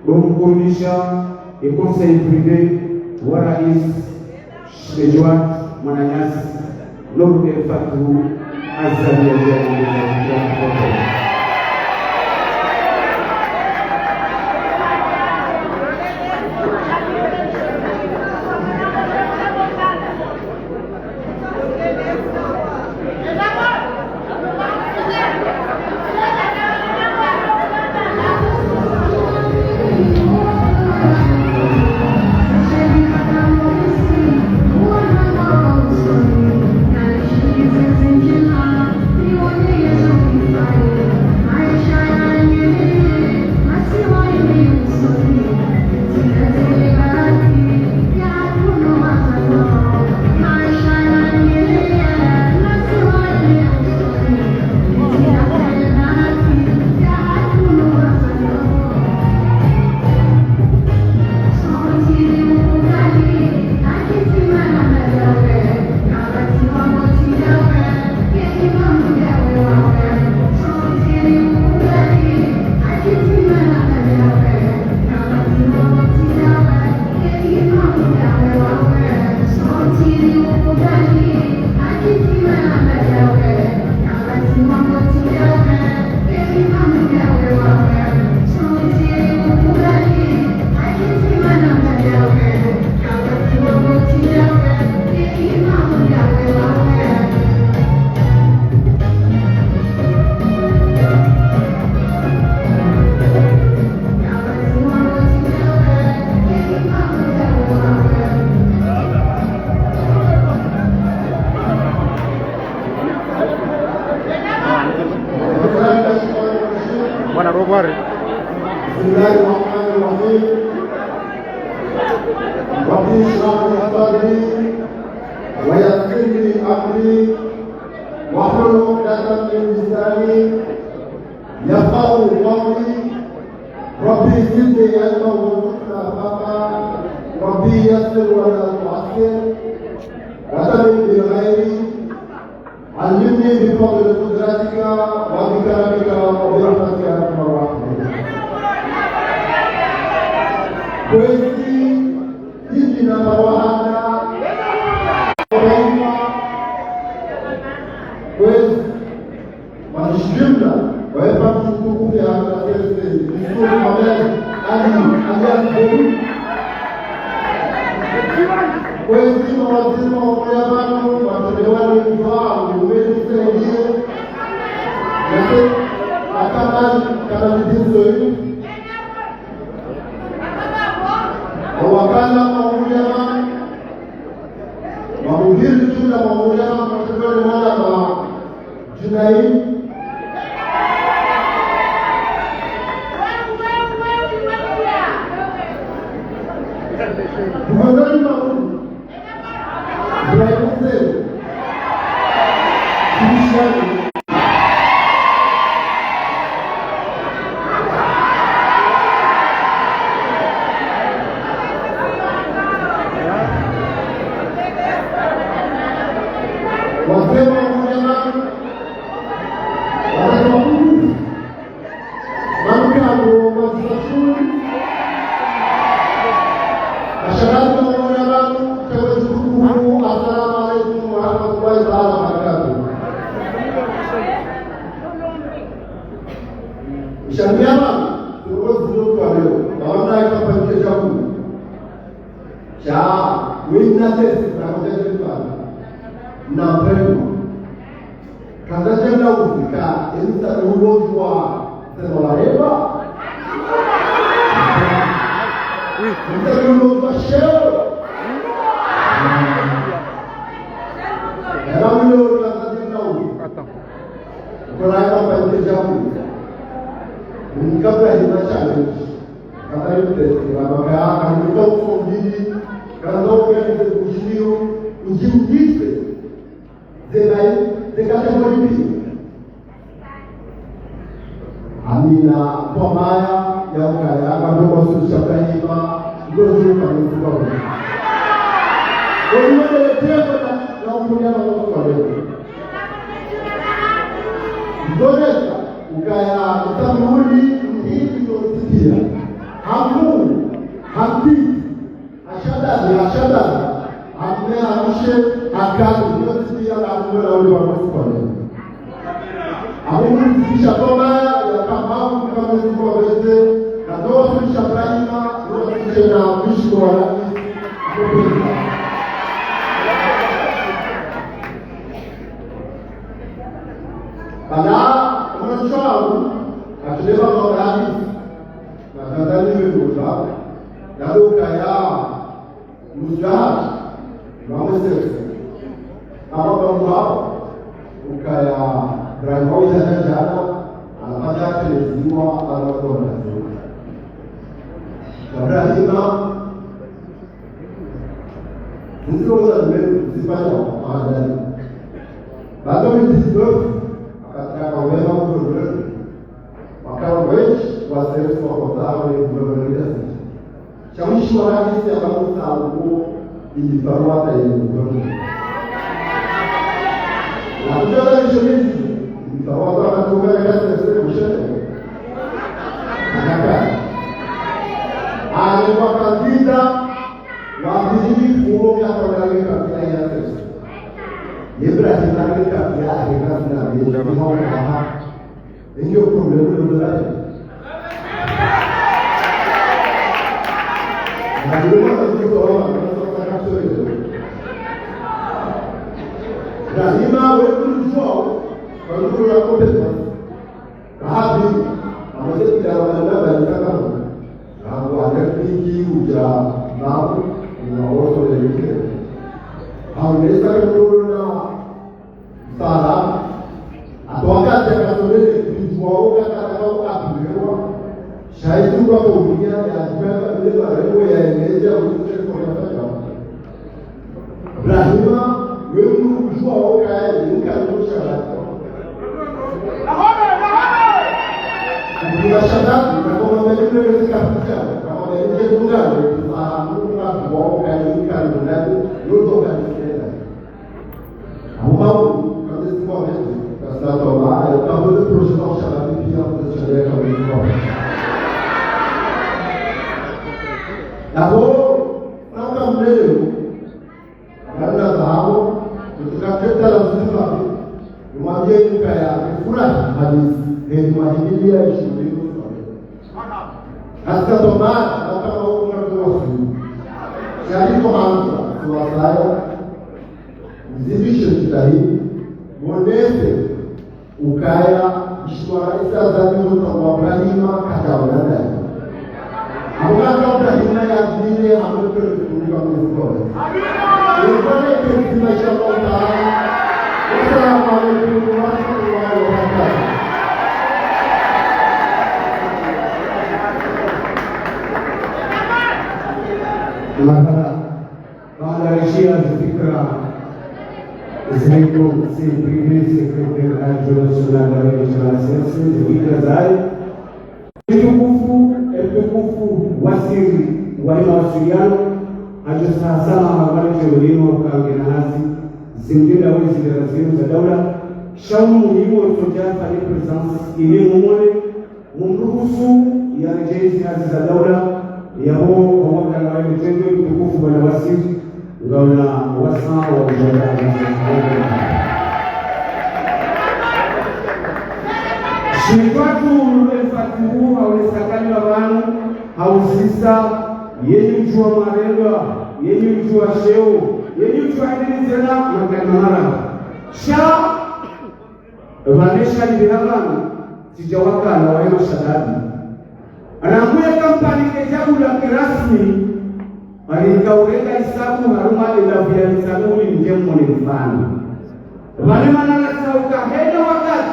bo mkurubisha, e conseil privé, wa rais, shemedji wahatru, mwananyasi, Nuru El Fatuhu, Azali ya Jali, بسم الله الرحمن الرحيم. رب اشرح لي صدري ويسر لي أمري واحلل عقدة من لساني يفقهوا قولي. رب زدني علما وارزقنا فهما. رب يسر ولا تعسر وتمم بالخير. علمني بفضل قدرتك وبكرمك وبرحمتك يا أرحم الراحمين. Kwezi, hizi na mawahana, kwezi, mwandishi jimla, waepa mtukufu ya hata sese, Yusuf Mohamed Ali, alias Belu. Kwezi mawaziri wa umoja pvanu, watolewa ni mvua, umeni msaidie. Nase, akana, kana mdinso hivi. Wawakala wa umoja pvanu, wa mudiri jimla wa umoja pvanu, watolewa ni mwana wa Junaid. Gouverneur Mamoudou. Ibrahim Hussein. Christian. Wasema mwenyewe. Wasema mwenyewe. Mankado, mansasuni. Ashababi wa mwanadamu, tewe tukufu, assalamu alaikum wa rahmatullahi taala wa barakatuh. Mshamiyama, tuko zilo kwa leo. Baba mna ika panike jaku. Sha, wina tesi, na kote jifana. Na mprema. Kanda jenda ufika, ensa ulojwa, sema wareba. Ensa ulojwa sheo. Era ulo kanda jenda ufika. Kola ya kampani jamu. Nikabla hima challenge. Kanda yute, kila maka, kanda uko mbili, kanda uko mbili, ujimlise. Zekayi, zekategori mbili. Amina, kwa maya, ya ukaya, kando kwa sulu sha Ibrahima, ndo zulu kwa mfuka kwa. Kwa hiyo, ndio kwa na, na umoja na kwa leo. Ndonesa, ukaya, utamuli, mbili, ndo zitia. Hamu, hamu, Ashadari, ashadari. Ame amshe, akali, yote pia na kumwona ule wa Mungu kwa leo. Amu mzidisha toba, ya kama mkame kwa weze, na toa mzidisha Ibrahima, toa mzidisha na mwisho wa rais. Bala, mwana wangu, akileba kwa rais. Na Tanzania imekuja, na leo ukaya, muzahara, na mwesefu. Kama kwa mbao, ukaya, Ibrahima wa ija jana, anapata yake nzima, anapata nzima. Ibrahima, nzima za mbele, zifanya kwa maadali. Baada ya dix-neuf, akataka wema mtu. Wakao wengi wa service wa kotsawe gouvernement ya sisi. Shawishi wa rais ya bamu tangu ili barua ta ile gouvernement. Na kujala ni shemezi, ili barua ta katuka ya kasi ya sisi mshete. Akaka. Ale kwa kandida, wa vizini fumo ya kwa nani kabisa ya sisi. Ibrahim nani kabisa ya heka zina vizini. Iyo problème ndo zaidi. Na ndio maana ndio kwa wana, kwa sababu kama sio hiyo. Ibrahima, wewe unajua, kwa nini unakompeta? Baadhi, ambaye pia wana bali kama. Rangu anapiki uja nao, unaoto lelike. Haunesa kuona Sara, ata wakati akasomele, kujua woga kata kau apire, Sha izo ngwambao uliya ya djipanga ile marengo ya elezea uliyo telefoni ya fanya. Ibrahima, wewe mdru udjuwa ukaya, ukaya ushababi. Kuna shababi, na kwa mabeli mle mle kapita, na mabeli mle mle mle, fahamu, na kwa ukaya, ukaya, ukaya, yoto ukaya. Abo bawo, quand est-ce qu'on va mettre, parce que là, on va, euh, proposer le projet dans le Shabbat, et puis on peut se dire quand même, bon. D'abord, quand on met le mot, on a d'abord, en tout cas, peut-être à la fin, on va dire, il y a une fura, on va dire, et on va dire, il y a une chose, il y a une chose. Hata tomara, hata maunga kwa wasi. Yali kuhanza, tuwasaya. Mzidishe jitihadi, mwonese ukaya, mheshimiwa raisi Azali mtoto wa Ibrahima, kadaona ndani. Amuna ka Ibrahima ya dine, amuna kule kutunika mzikole. Yekone kenzima, inshallah taala. Wassalamu alaikum warahmatullahi wabarakatuh. Marahaba. Baada ya zifikira ziko, si privé, secrétaire adjoint national wa Réunion nationale, zifikira zaye. Mtukufu, mtukufu waziri wa mawasiliano, hadjo sahasama habari jolino ukangena hazi, zimdinda wezi dira zinu za daula, sha umuhimu wa soja fanye présence, ili mumone, mumruhusu yaredjei hazi za daula, yabo wawakala wa mtengwe mtukufu bwana waziri, ngaona wasa wa mjadala. Shitwatu mle fatihu haulesa kalima pvanu, hauzisa, yenyi udjuwa marendwa, yenyi udjuwa sheo, yenyi udjuwa hindri zena, makana mara. Sha pvanu sha nibira pvanu, tsidja wakala wa mashababi. Rangu ye kampani kedja ula kirasmi, alika ureka hisabu harumwa elavu ya Mitsamihuli ndje mone mfano. Pvanu mana nasauka hena wakati,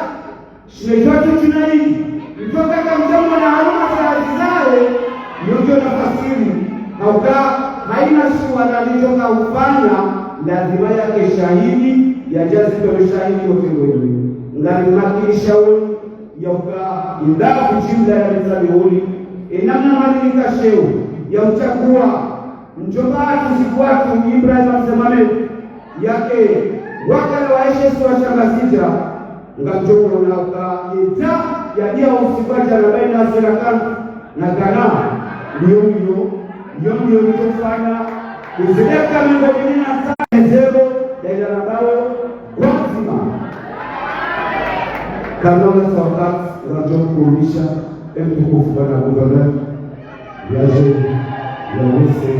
shile shwatu shina hili, mtoka kamdja mona harumwa sahari zahe, yodjo nafasiri, hauka haina suala lidjoka ufanya, lazima yake shahidi, yadjazi tole shahidi yote wenyewe. Ngari makinisha woni, yauka, indafu jimla ya Mitsamihuli, enamna mali nikasheo, ya mchakua, mdjomba hatru zikwatu, Ibrahima Mze Mohamed, yake, wakala wa eshe isiwa sha Ngazidja, ngamdjo mona uka, ita, ya dia usiku wa djana baina zira kanu, na kana, ndiyo, ndiyo, ndiyo, ndiyo, ndiyo, fanya, kuzile kama ngo mimi na sa, zero, ya idara bawo, kwa mzima. Kana ula sawakat, radjo kurumisha, mtukufu bwana gouverneur, yaje, yawese,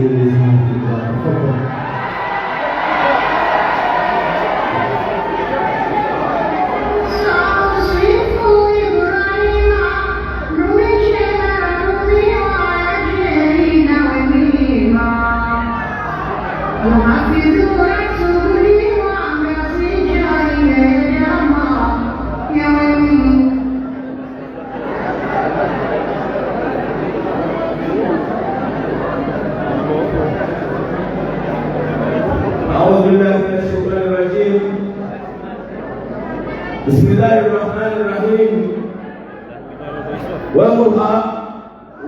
أعوذ بالله من الشيطان الرجيم. بسم الله الرحمن الرحيم. والضحى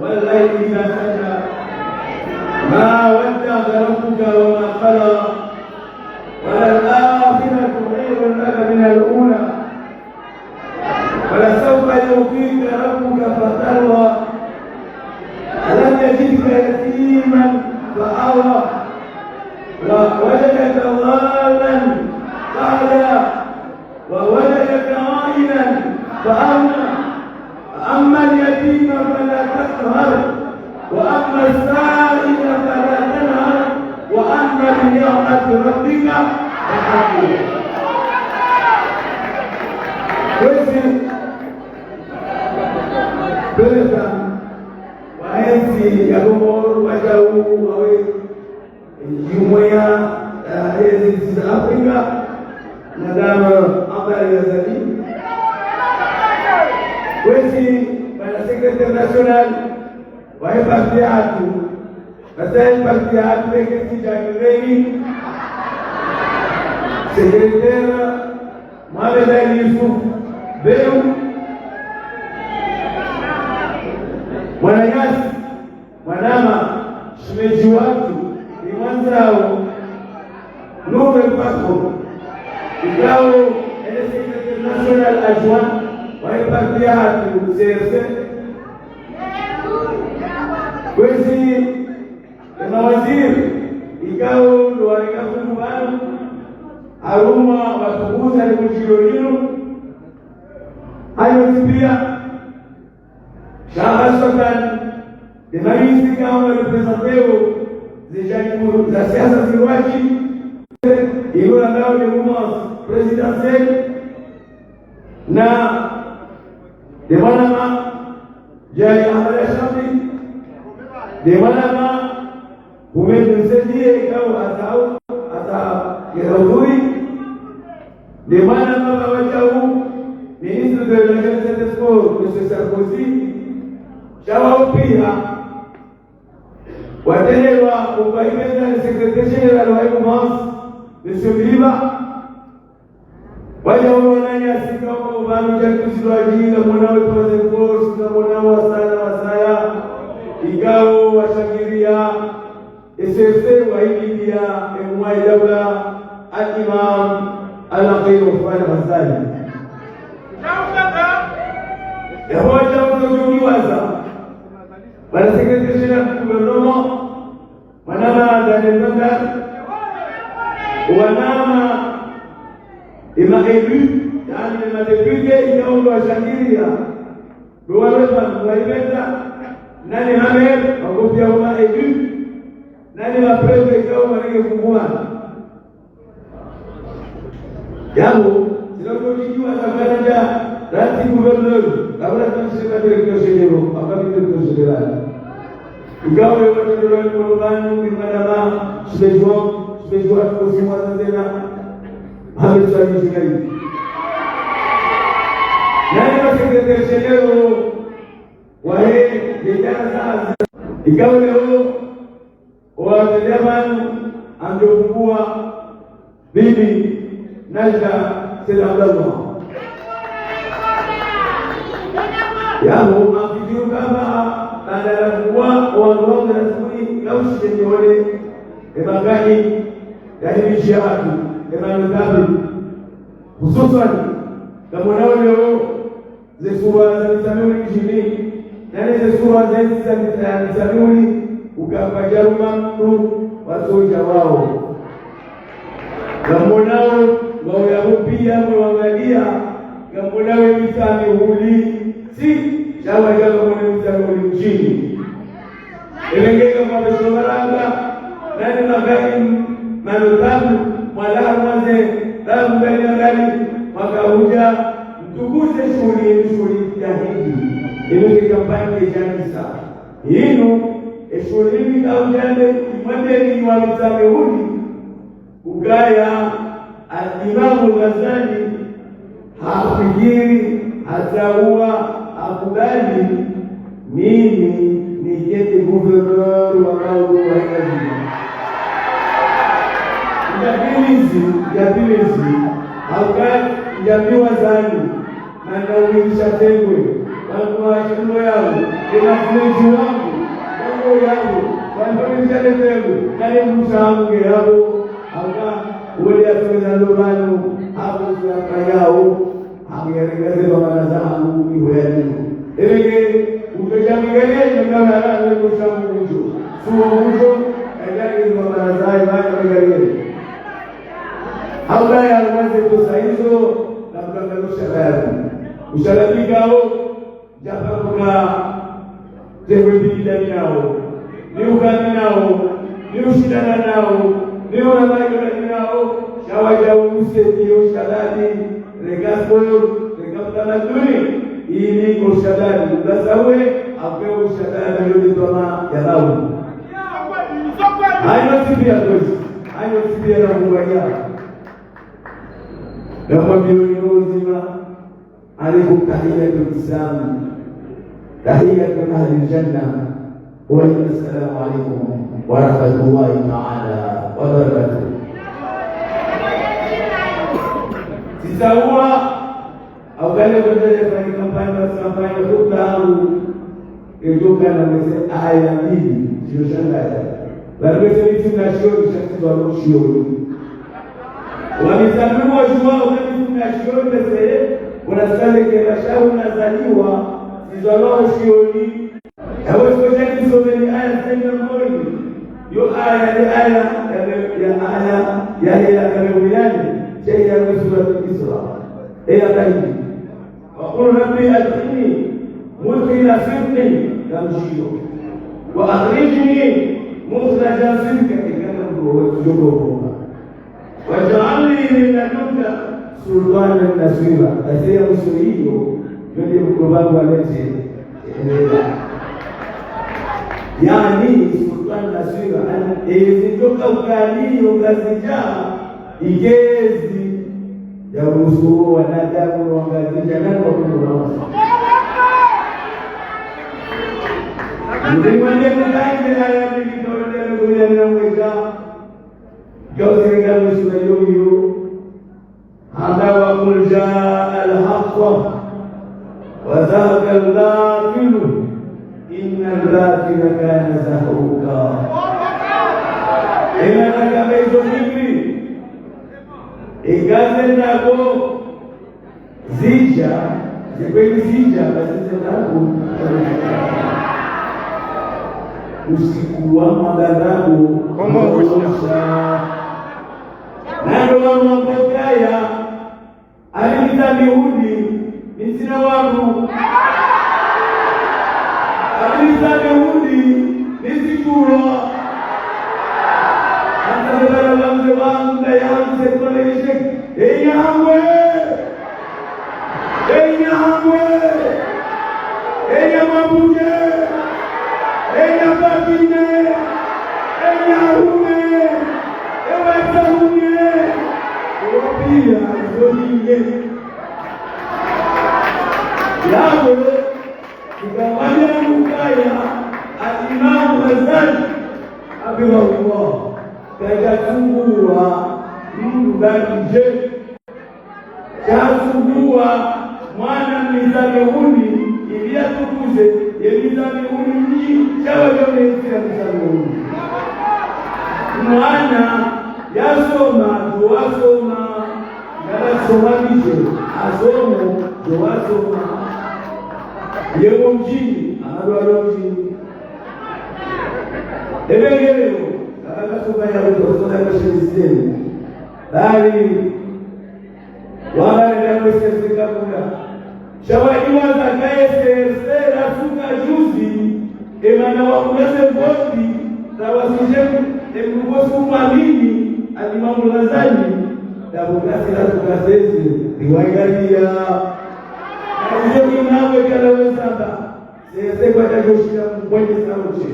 والليل إذا سجى. ما ودعك ربك وما قلى. وللآخرة خير لك من الأولى. ولسوف يعطيك ربك فترضى. ألم يجدك يتيما فآوى. ووجدك ضالا فهدى. ووجدك عائلا فأغنى. فأما اليتيم فلا تقهر. وأما السائل فلا تنهر. وأما بنعمة ربك فحدث. Kwezi, beleza, waenzi ya Komoro, wadjau, wawe, Jumuiya, eh, ya ntsi za Afrika, Madame Azali Azali. Kwezi, bwana secrétaire national, Wahe parti yahatru, basi ye parti yahatru yeke Tidjani Rémy, secrétaire Mohamed Ali Youssouf Beu, mwananyasi, mwanama, shemedji wahatru, ni mwandzao, Nour El Fakhri, ikao, ele secrétaire national adjoint wahe parti yahatru, C R C. Kwezi, emawaziri, ikao ndo wareka fungu pvanu, harumwa watukuza le mujiro linu, hayo pia, sha haswatan, emaministri ikao wareprésenteo ze janibu za siasa zirwadji, ilo landao le mouvance présidentielle, na le mwanama Djae Ahamada Chanfi, le mwanama Houmed Msaidié, ikao hata, hata yahudhuri, le mwanama Bawadjau, ministre de la Jeunesse et des Sports, Monsieur Sarkozy, sha wao pia, watendelwa, ukaipenda le secrétaire général wa mouvance, Monsieur Mliba, wadja wao wananyasi ikao pvanu dja tuzilwa djinga, mwana we Troisième Force, na mwana wa Sala, wa Saya, ikao washangiria, S F C wahibidia, emwa daula, Al-Imam Al-Aqid Othman Azali. Yaho wadja wao djumliwaza, bwana secrétaire général du gouvernement, mwanama Daniel Mandal, wanama ema élus, yaani ema députés, ikao ndo washangiria, ndo wale pvanu waipenda, nane ma maires, wakopia ema élus, nane ma préfets, ikao wanenge fungu pvanu. Yaho, zila kutodjidjuwa za manager, ranti gouverneur, kabla tsi shema directeur général, kabla directeur général. Ikao ye watendelwa ni mwanama, shemedji wa, shemedji wa, kosi mwana tena, Mohamed Soilihi Djingayi. Nane ma secrétaire général, wahe, le daraza, ikao leo, owatendelwa pvanu, amdjo fungua, Bibi Najda Said Abdallah. Yaho, mafikiri ukaya, baada ya kuwa, owandru wangu na shughuli, ya ushike nione, emagari, ya hivi shiatu, emanu tabi. Hususwani, kamwonao leo, ze surwa za Mitsamihuli mdjini, nane ze surwa ze ntsi za Mitsa-, Mitsamihuli, ukaya kwadjaruma mndru wa sodja wao. Ngamwonao, ngwao yapvo pia mwe wangalia, ngamwonao ye Mitsamihuli, tsi, sha wadja ngamwone Mitsamihuli mdjini. Elengeka kwa besho baranga, nane magari manotabu, mwalaha mwaze, rabu mbele magari, mwaka udja, mtukuze shughuli, shughuli ya hindri. Inu ni kampani ya janisa. Inu, eshughuli ni kaujande, imwendeni wa Mitsamihuli, ukaya, Al-Imamu Ghazali, hafikiri, hatsauwa, hakubali, mimi nikete gouverneur wa Maore wa Ngazidja. Ndjapvilizi, ndjapvilizi, hauka ndjambiwa zani, na ndauwilisha tengwe, wanu wa shimbo yao, ena fuleji wangu, wangu yao, wanu wa shale tengwe, nane mshange yao, hauka, wole yatoweza ndo pvanu, hapvo ziyaka yao, hamuyarengeze pvamwana zahangu iho yaliyo. Eleke, utoja mwigalie, ngamdara, eleke ushamu ujo. Suwa ujo, eleke pvamwana zahe, mwana mwigalie. Haula ya mwanze kusa hizo, na mkanga ushababu. Ushababu kao, Djapvaruka, tengwe mbili ndani yao, ni ukami nao, ni ushindana nao, ni uramayo ndani yao, sha wadja umuseti yo ushababi, reka sport, reka utamaduni, ili ushababi, ubasawe, ape ushababi, yo mitoma ya nao. Hayo tsi pia kwezi, hayo tsi pia na kuwaya. Na kwa milioni nzima, عليكم تحية الإسلام، تحية أهل الجنة. وعليكم السلام عليكم ورحمة الله تعالى وبركاته. Sitsaha, au kale kwenda yafanya kampanya, basi kampanya, khutba yangu, yidjoka na mwese aya mbili, zilo shangaza. Bali mwese mifungashoni, sha tsi zalo shioni. Wamisamiru wadjuwa, wamisamiru wadjuwa, mbese, wala sale kera shahu nazaliwa, tsi zalo shioni. Yawe sikoja nisomeni aya zenda moni. Yo aya, ni aya, ya, ya aya, ya, ya, ya, ya, ya, ya, ya, ya, Suratul Isra. Eya kaidi. وقل رب أدخلني مدخل صدق, kamshiyo. وأخرجني مخرج صدق, ikana mbo, yoko. واجعل لي من لدنك سلطانا نصيرا. Basi ya mwiso iyo, yo nde mkoba wangu wa lete. Yaani, سلطانا نصيرا, yaani, ezi ndjoka ukali, yo Ngazidja, igezi, ya urusu wanadamu wa Ngazidja, nani wa kumurawa. Mzee mwanje mkanje, aya mbili, kwa wende mkuje na mweka. Jauzi ngalo sura yoyo. Handa وقل جاء الحق وزهق الباطل إن الباطل كان زهوقا. Ena nakabezo hivi. Igaze nako. Zidja, zikweli zidja, basi zidja ndrabo. Usiku wa magharabu, Kongo kusha. Nando wa mabokaya, alimiza mihudi, mitsina wangu. Alimiza mihudi, mitsituro. Hata bala wamze wangu, na yangu, se kwa lejek. Eya hangwe. Enya Hamwe, enya Mabuje, enya Babine, enya Hume, ewa Zahume, ewa pia Zohile. Yabo, ikamanya mukaya, Al-Imam Ghazali, hafidhahullah, kaja tungua, mndru baki je. Sha tsubuwa mwana mizamihuni, ili yatukuze, ye mizamihuni mdji, sha wadjo ne ntsi ya mizamihuni. Mwana yasoma, djo wasoma, yasoma ndije, asomo, djo wasoma. Ye wo mdjini, amalwa lo mdjini. Ebe ngeleyo, akakasuka ya mdjo, soka ya mdjo. Bali, wala ya mwese zika kula. Sha wadi wazakaye se, se rasuka juzi, emana wa kula se voti, tawasije, emruko sukwamini, Al-Imam Ghazali, dabo kasi rasuka sese, riwangaliya. Izo ni nawe kala wezamba. Sese kwata joshira mkwende sauti.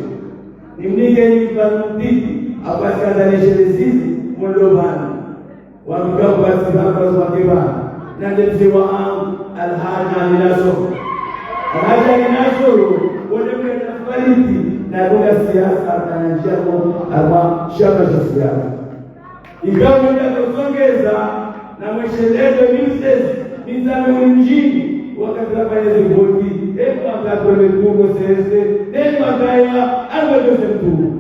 Nimnike ni mfano mtiti, akwasi Azali shelezezi, molo vanu. Wamika kwasi vaka zwake vanu. Nande mze wa angu, Alhaji Ali Nasoro. Alhaji Ali Nasoro, wone mwe tafariti, na dunga siasa, na njia mo, arwa, shama sha siasa. Ikawo ndakazongeza na mweshelezo mizezi, mizame unjini, wakati rafanya zivoti, emwaka kwele kungo sese, emwakaya, alwa jose mtu.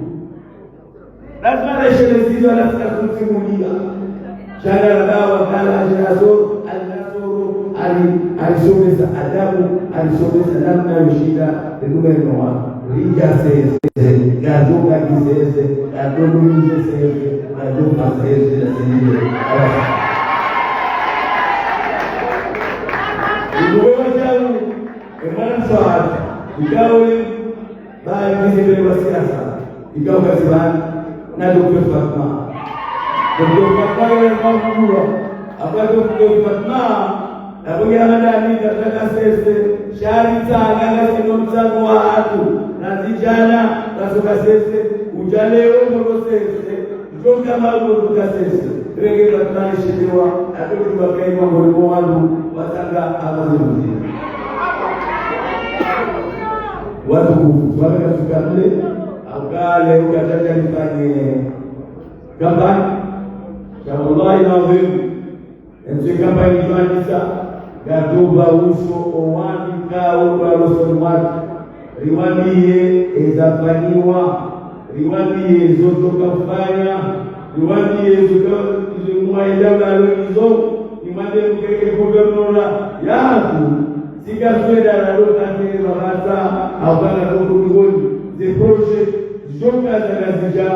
Lazima na shelezizo, lazima kumsimulia. Shana rabawa, kala, shana so, Al-Nasoro, ali, alisomesa adabu, alisomesa namna yoshinda, ekume noa. Ridja sese, gadjoka kisese, gadjoka kisese, gadjoka sese, na sese. Ikuwe wajaru, emana swat, ikawe, ba kizibele wa siasa, ikawe kazibani, na Docteur Fatma. Docteur Fatma, yeye mkubwa, apa Docteur Fatma, na kugira madani, kataka sese, shari tsanga, kasino mtsango wa hatu, na zijana, kasuka sese, uja leo moro sese, ujoka mauro kuka sese, renge katani shidiwa, atoki wakai wa moro wanu, watanga amazuzi. Watukufu, swala kasukamle, hauka leo kadjadja nifanye kampani. Sha wallahi ladhwimu, entsi kampani djwandisa, ngadjo pva uso owandru kao kwa losoni mwatru. Riwambiye ezafanyiwa, riwambiye ezo tsokafanya, riwambiye ezo ka-, ezo mwaida ulalo izo, nimwambiye mkeke gouverneur yaku, sika sweda na lo kafiri mabasa, hauka koko ngoni, ze projet, zoka za Ngazidja,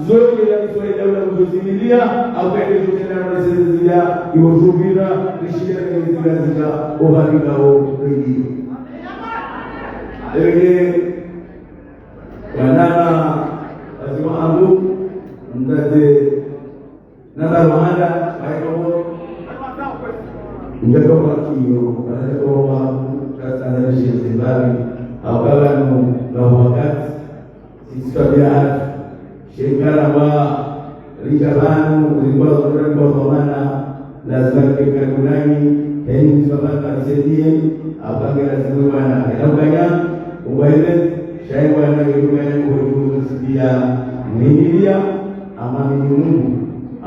zoka za sweda ula mzozimilia, hauka ke zoka na mzozimilia, iwo zubira, rishida na Ngazidja, ohabika o radio. Ege, wanana, wazimu wangu, mdade, namba Rwanda, waiko, mdade wa kiyo, mdade wa, kasana Zimbabwe, hauka pvanu, na wakati, sisi twabia hatru. Shekara wa ridja pvanu, rikwa, rikwa dhwamana, lazima rike karibu nanyi, heni mzima pvanu risaidie, hauka nge lazima wana. Ena ukanya, uwaile, shayi wana, ena ukanya, uwaile, uwaile, uwaile, uwaile, amwamini Mungu,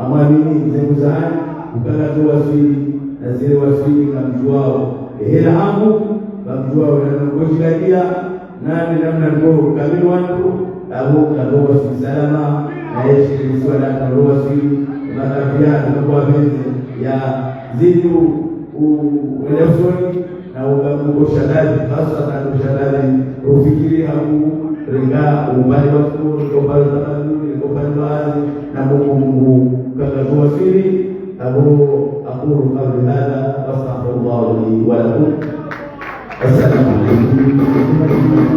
amwamini ze ndugu zanyu, ukana zo waswili, na zile waswili ngamdjuwao. Ehela hangu, ngamdjuwao, na ngamdjuwao. Nani namna ngo kamili wandru, abo kalo waswili salama, na yeshiri isiwa na kalo waswili, makabiya, na kwa benze, ya zitru, u, wele usoni, na uga mko shababi, haswa tano shababi, ufikiri hamu, renga, ubali wa kuru, renga ubali wa tamaduni, renga ubali wa azi, na Mungu, Mungu, kaka tuwasiri, abo, أقول قولي هذا وأستغفر الله لي ولكم. السلام عليكم.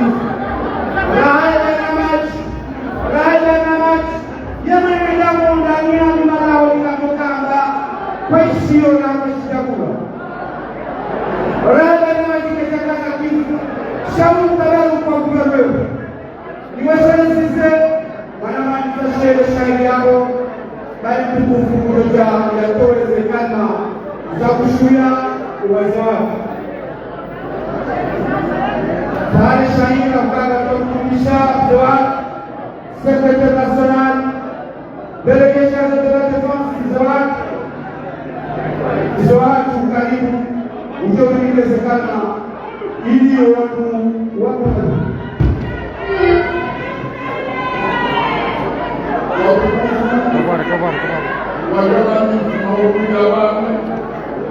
Raha ya barnamaj, raha ya barnamaj, yemwe nenda mundani ya ni malaho ni kamukamba, kweshiyo na kweshitakula. Raha ya barnamaj keshaka na kifu, shamu tabaru kwa kuya wewe. Iwe shanisize, mwana mwanisa shere shairi yabo, bali tukufu kuja yatowe ze kalima za kushuya uwazi wake. Tayari shairi ya mkaga kwa kutumisha mzee wake, secrétaire national, délégué chargé de la défense, mzee wake. Mzee wake, karibu, uje utueleze kalima. Ili watu wapate. Kabari, kabari, kabari. Wajabani, mawukuja wanu.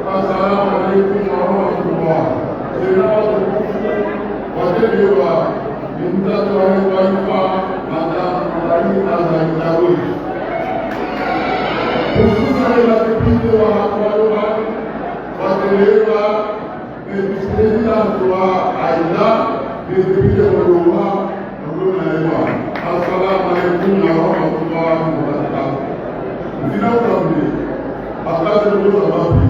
Assalamu alaikum warahmatullah. Sina watukufu, wategewa, ni mtatu wa taifa, Madame Azali Azali Darwich. Hususan, ila kipindi wa hakuwa lobani, wategewa, Vice-président wa Aïda, vice-président wa Loma, Loma Ewa. Assalamu alaikum wa rahmatullahi wa barakatuh. Nzina ukambi, akaze kuzo mapi.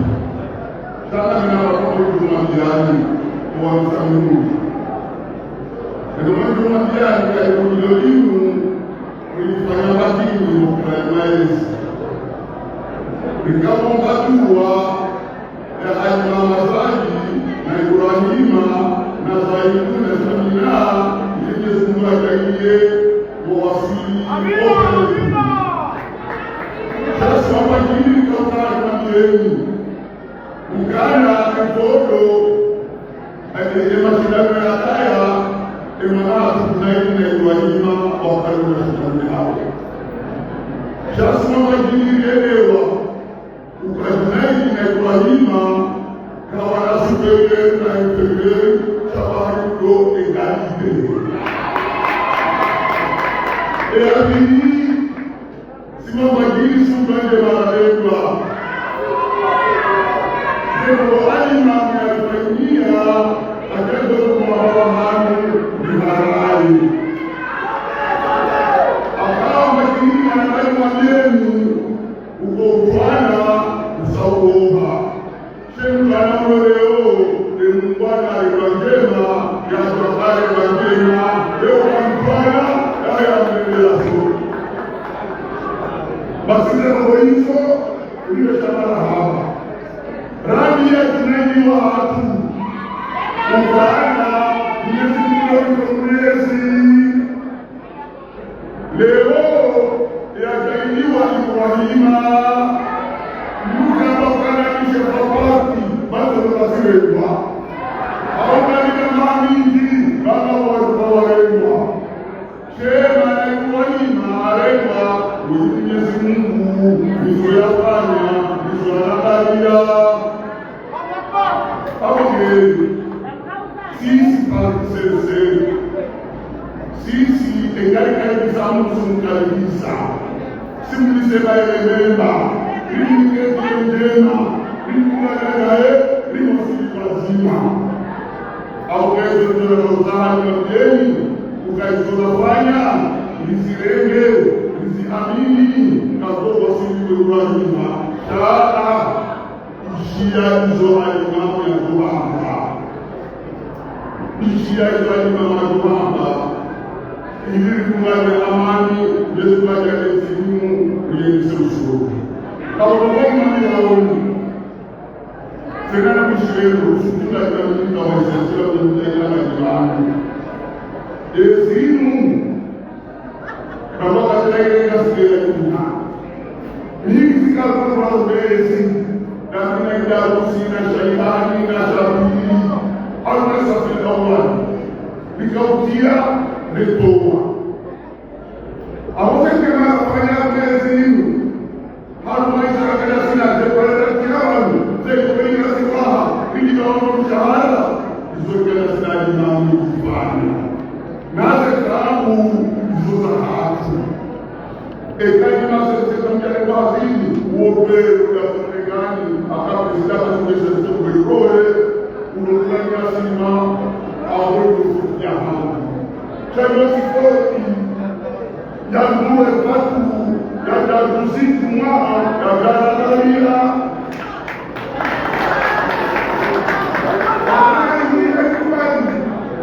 Sana mina wakomo kujuma mbiani, kwa msamuni. Ndio kujuma mbiani, kwa hiyo linu, ulifanya batini, kwa maezi. Nikamo mbatua, ya Aïma Azali, na Ibrahima, na Zaidu, na Samina, Mwenyezi Mungu ajalie wawasili. Amina, amina. Sasa, hapa jini kama ni mgeni. Mkana mtoto, ati ema shindano ya kaya, ema na Tukunaini na Ibrahima, wakati wa shindano yao. Sasa, hapa jini elewa, Tukunaini na Ibrahima, kawana supérieur na inférieur, sha wahari ko égalité. E abini, sima magiri suka nde maralendwa. Zero alima ya fanyia, Nde roho izo, ndiyo shamala haba. Rabi ya tunaini wa hatu. Ukana, Mwenyezi Mungu wa Mwenyezi. Leo, ya kailiwa Ibrahima. Muka bakana ishe papati, bato bakasirengwa. Auna nina mamindi, baba wa, wa warengwa. Shema na Ibrahima arengwa, uyu Mwenyezi Mungu, izo yafanya, izo yanakaliya. Awo nge, sisi pali sese. Sisi, engali kalibisa musu kalibisa. Simulise ba elememba, limike ndjema, limike ndjema, limosili wazima. Awo nge izo nzona kauzahani mabiyeni, uka izo zafanya, lizirenge, liziamini, kazo wasili we Ibrahima. Shaa, ishiya izo alimamu ya kuhamba. Ishiya izo alimamu ya kuhamba. Ili likunga lya amani, likunga lya elimu, liye lise usuru. Kawo kwa imani ya woni. Tsena na kushirenu, sukula ina minda wa isasira kumteka na imani. Ezimu, na wakati na ile kasikela kuna. Mingi zika kwa ubezi, na mina idarusi, na shaibani, na shabili, au na safiri awali. Likautia, letowa. Aho ze kema fanya mezi inu. Hanu maisha ya kila sina, ze pale za kila wanu, ze kweli na siwaha, ili na wanu mshahara, izo kila sina ni mamu kufanya. Na ze tabu, izo za hatu. Eka ni masese za mjane wazini, uope, uya kunegani, akapesida katumese za kuwe rohe, ulo kula ni asima, aho izo ya hatu. Sha yo sifoti, ya nduwe fatu, ya dazuzi kuma, ya daradariya. Ayi, ayi, kubali,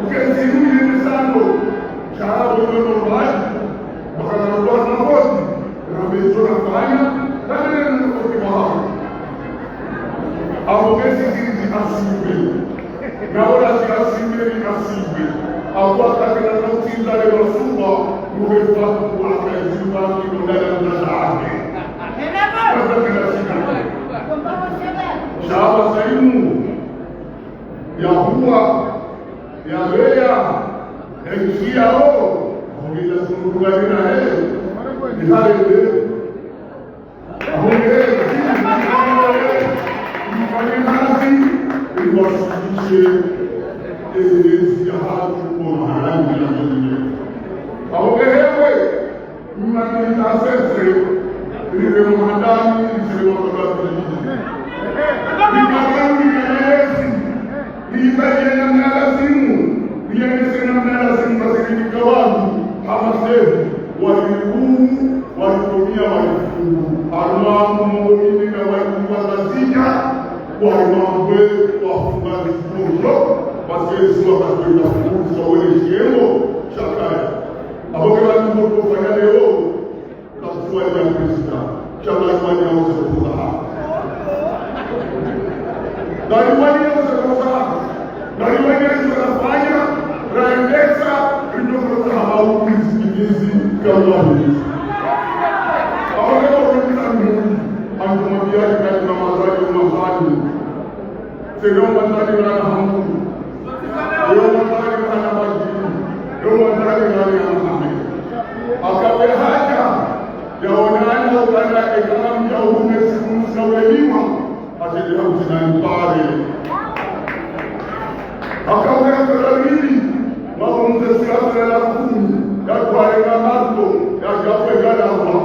ukenzi yule msando, sha wo no mbali, bakana rwa na foti. Rambe izo nafanya, rambe nene nafoti mahamu. Aho kesi zili zi assume. Na ola zi assume ni assume. Aho wakati na nauti zale masuba, muhe fatu kwa kazi wa kino ndala mtata ake. Kata kila sina. Shaba saimu. Yahuwa. Yabeya, enshi yawo, hongeza sumurugani nahe, niharebe. Ahongeza, mfanye hazi, iwasukishe, elezi ya hatu, kwa mahalani ya mwenye. Ahongezewe, Mnatolika sese, lile mhandani, lile mhandani. Lipatani likanesi, libaye na mnalazimu, liyanise na mnalazimu, basi likawamu, hama sehu, walihumu, walitumia, walifungu. Almamu, mwenye na walifungu, wazika, walimamu, wafunga, zikunjo, basi Yesu, wakakwenda fungu, wale shiemo, shakaya. Abo ke bantu mbo fanya leo, kakuwa ya Kristo, sha ngaliwani ya uza kuzaha. Ngaliwani ya uza kuzaha. Ngaliwani ya uza kufanya, raendesa, rinyo kuzaha maumizi, mizi, kama hizi. Abo ke kwa mimi, antumwambia ni kati na mazali, mazali. Sega umwandani ngana hamu. Yo umwandani ngana maji. Yo umwandani ngana ya mahame. Akawe haja, yaonana ukana ekama mja ume siku msina welima, atele hamsinani pale. Akawe akalalili, maumze siasa ya lakumi, ya kwale ngamato, ya jafe galawa.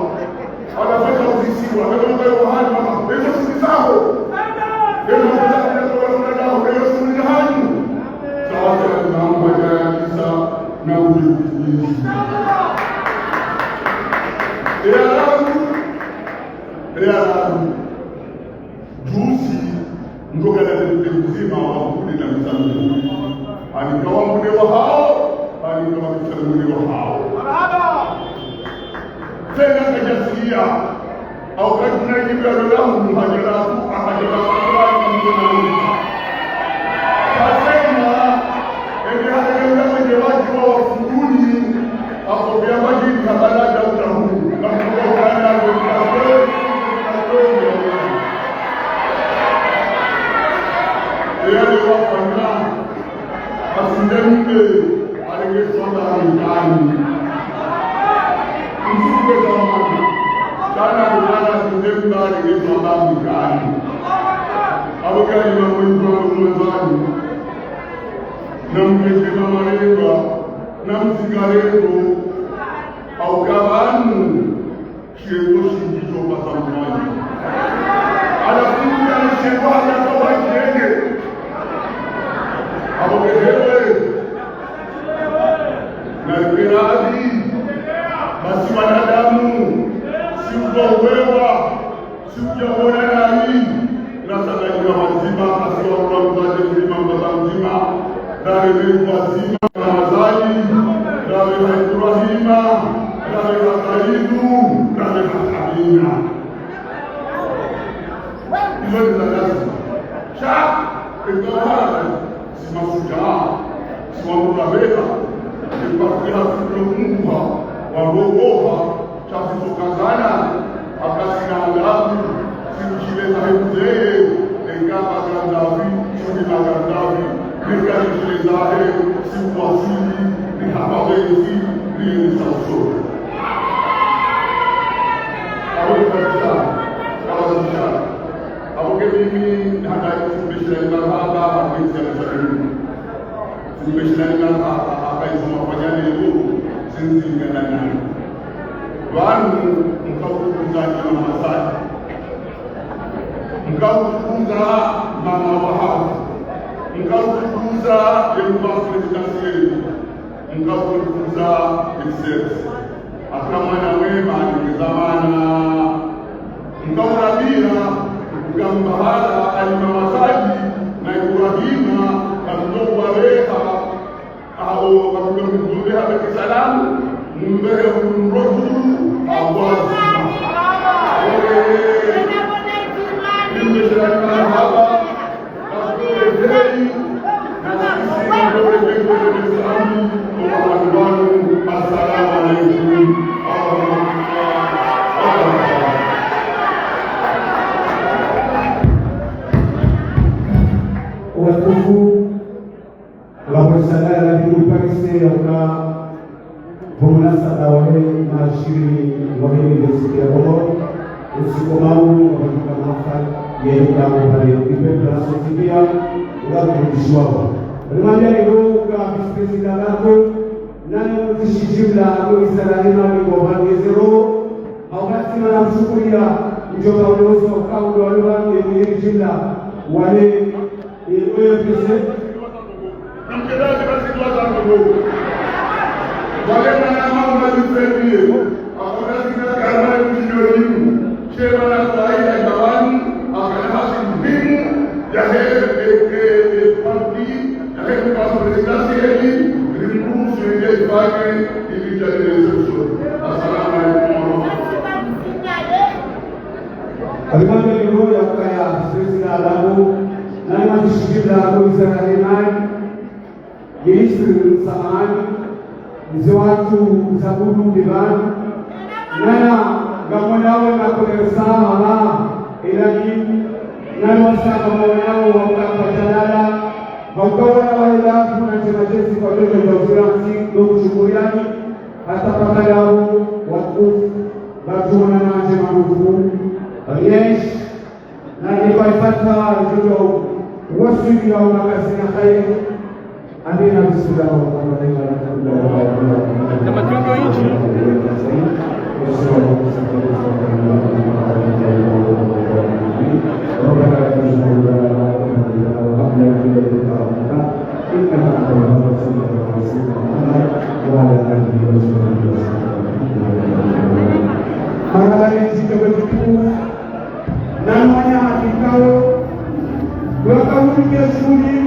Anafanya uzisiwa, anafanya uhani, mama, ezo sisi zaho. Ezo sisi zaho, ezo sisi zaho, ezo sisi zaho. Sasa, mama, ya kisa, na ujuzi. Eya langu, eya langu. Juzi, ndo kana nde mzima wa mkude na mzangu. Ani kawa mkude wa hao, ani kawa mzangu wa hao. Tsena kajasiya, Au kaduna yibwa lola munu hajara tu, ahajara tu, ahajara tu. Kasema, ende hajara tu, ende watu wa wafunguni, ako pia majini habala da utahu. Na mkuu wa ukanda, yale wafanya, asindembe, alege sonda mitani. Msuke zamani. Kana kulala sindembe, alege sonda mitani. Abo kali na mwezi wa Ramadhani. Na mkeke na mareba, na mzingarego, au kabanu. Shego shindji sho pasa mfanya. Ala kuku ya shego hata kwa shenge. Abo kehewe. Na ikeradi. Basi wanadamu. Si ukawewa. Si ukaona nani. Nasaka ina mazima. Asi wa ula mzazi mzima, mbaba mzima. Dare ni wazima, Ramazani, dare ha Ibrahima, dare ha Saidu, dare ha Amina. Izo ni za lazima. Sha, eka wala, si mashujaa, si wanu rabeha, eka pia kulo Mungu ha, warogoha, sha si tokazana, akasina adabu, si mshile zahe mzee, eka magandavi, si ni magandavi, eka mshile zahe, si wasili, ni hapa wezi, ni ni sauso. Awe kabisa, kabisa. Awe ke mimi, hata mshile marahaba, hata mshile marahaba. Mheshimiwa, aka, aka, aka izo mafanya leo, zinzi ngana nayo. Wanu, mkautukuza Imam Masadi. Mkautukuza Mama Wahab. Mkautukuza Yemba Presidentiel. Mkautukuza Excellency. Aka mwana mwema, ni zamana. Mkaurabia, mkambahala, alima Masadi, na Ibrahima, kamtowa reha, ao, kamtowa mzumbe ha Beti Salamu, mumbehe mrotu, awazima. Oye, nimbe shirani marahaba, Watukufu, la Polisagara la Bibu Parise yauka, pvo munasaba wahe maashirini wahe Université ya Komori, usiku maulu, wabaduka mahafali, yauka mupare, ipe place sipia, uka kurudishiwa. Rimwambia leo uka vice-président lako, naye mwandzishi jimla, ako wizara hima ni kwa wangezero, au basi mana mshukuria, mdjomba uloso, kaundo wa lugha, ye mwenye jimla, wale, e, O F C. Namkelazi basi kwa zangu. Wale mana mama nifendie. Hakuna zina karma ya mjinoni. Shema na faida ya wanu, hakuna hasi muhimu, ya he, e, e, e, parti, ya he, kwa presidenti heli, rimruhusu ile ifanye, ili jadili suluhu. Assalamu alaikum warahmatullahi. Alimwambia ni roho ya kaya, sisi na adabu, na ni mwandzishi jimla, kwa wizara hima ni, Ministri, samahani, mze watru, Mzabulu Ndibani, nana, ngamwonawo makomersa, mama, elani, nana wasa ngamwonawo wauka kwa jalala, wauka wana wa helafu na ndjema jezi kwa dwema ya uziransi, ndo kushukuriani, hata paka yawo, watukufu, watuona na ndjema ndugu, Riesh, na ni kwa ifata, ndio, waswili ya umakasi na khairi, Amina, bismillah, walhamdulillah, walhamdulillah. Mahala ni jito wetu. Nanu wanyama kikao, waka hudumia shughuli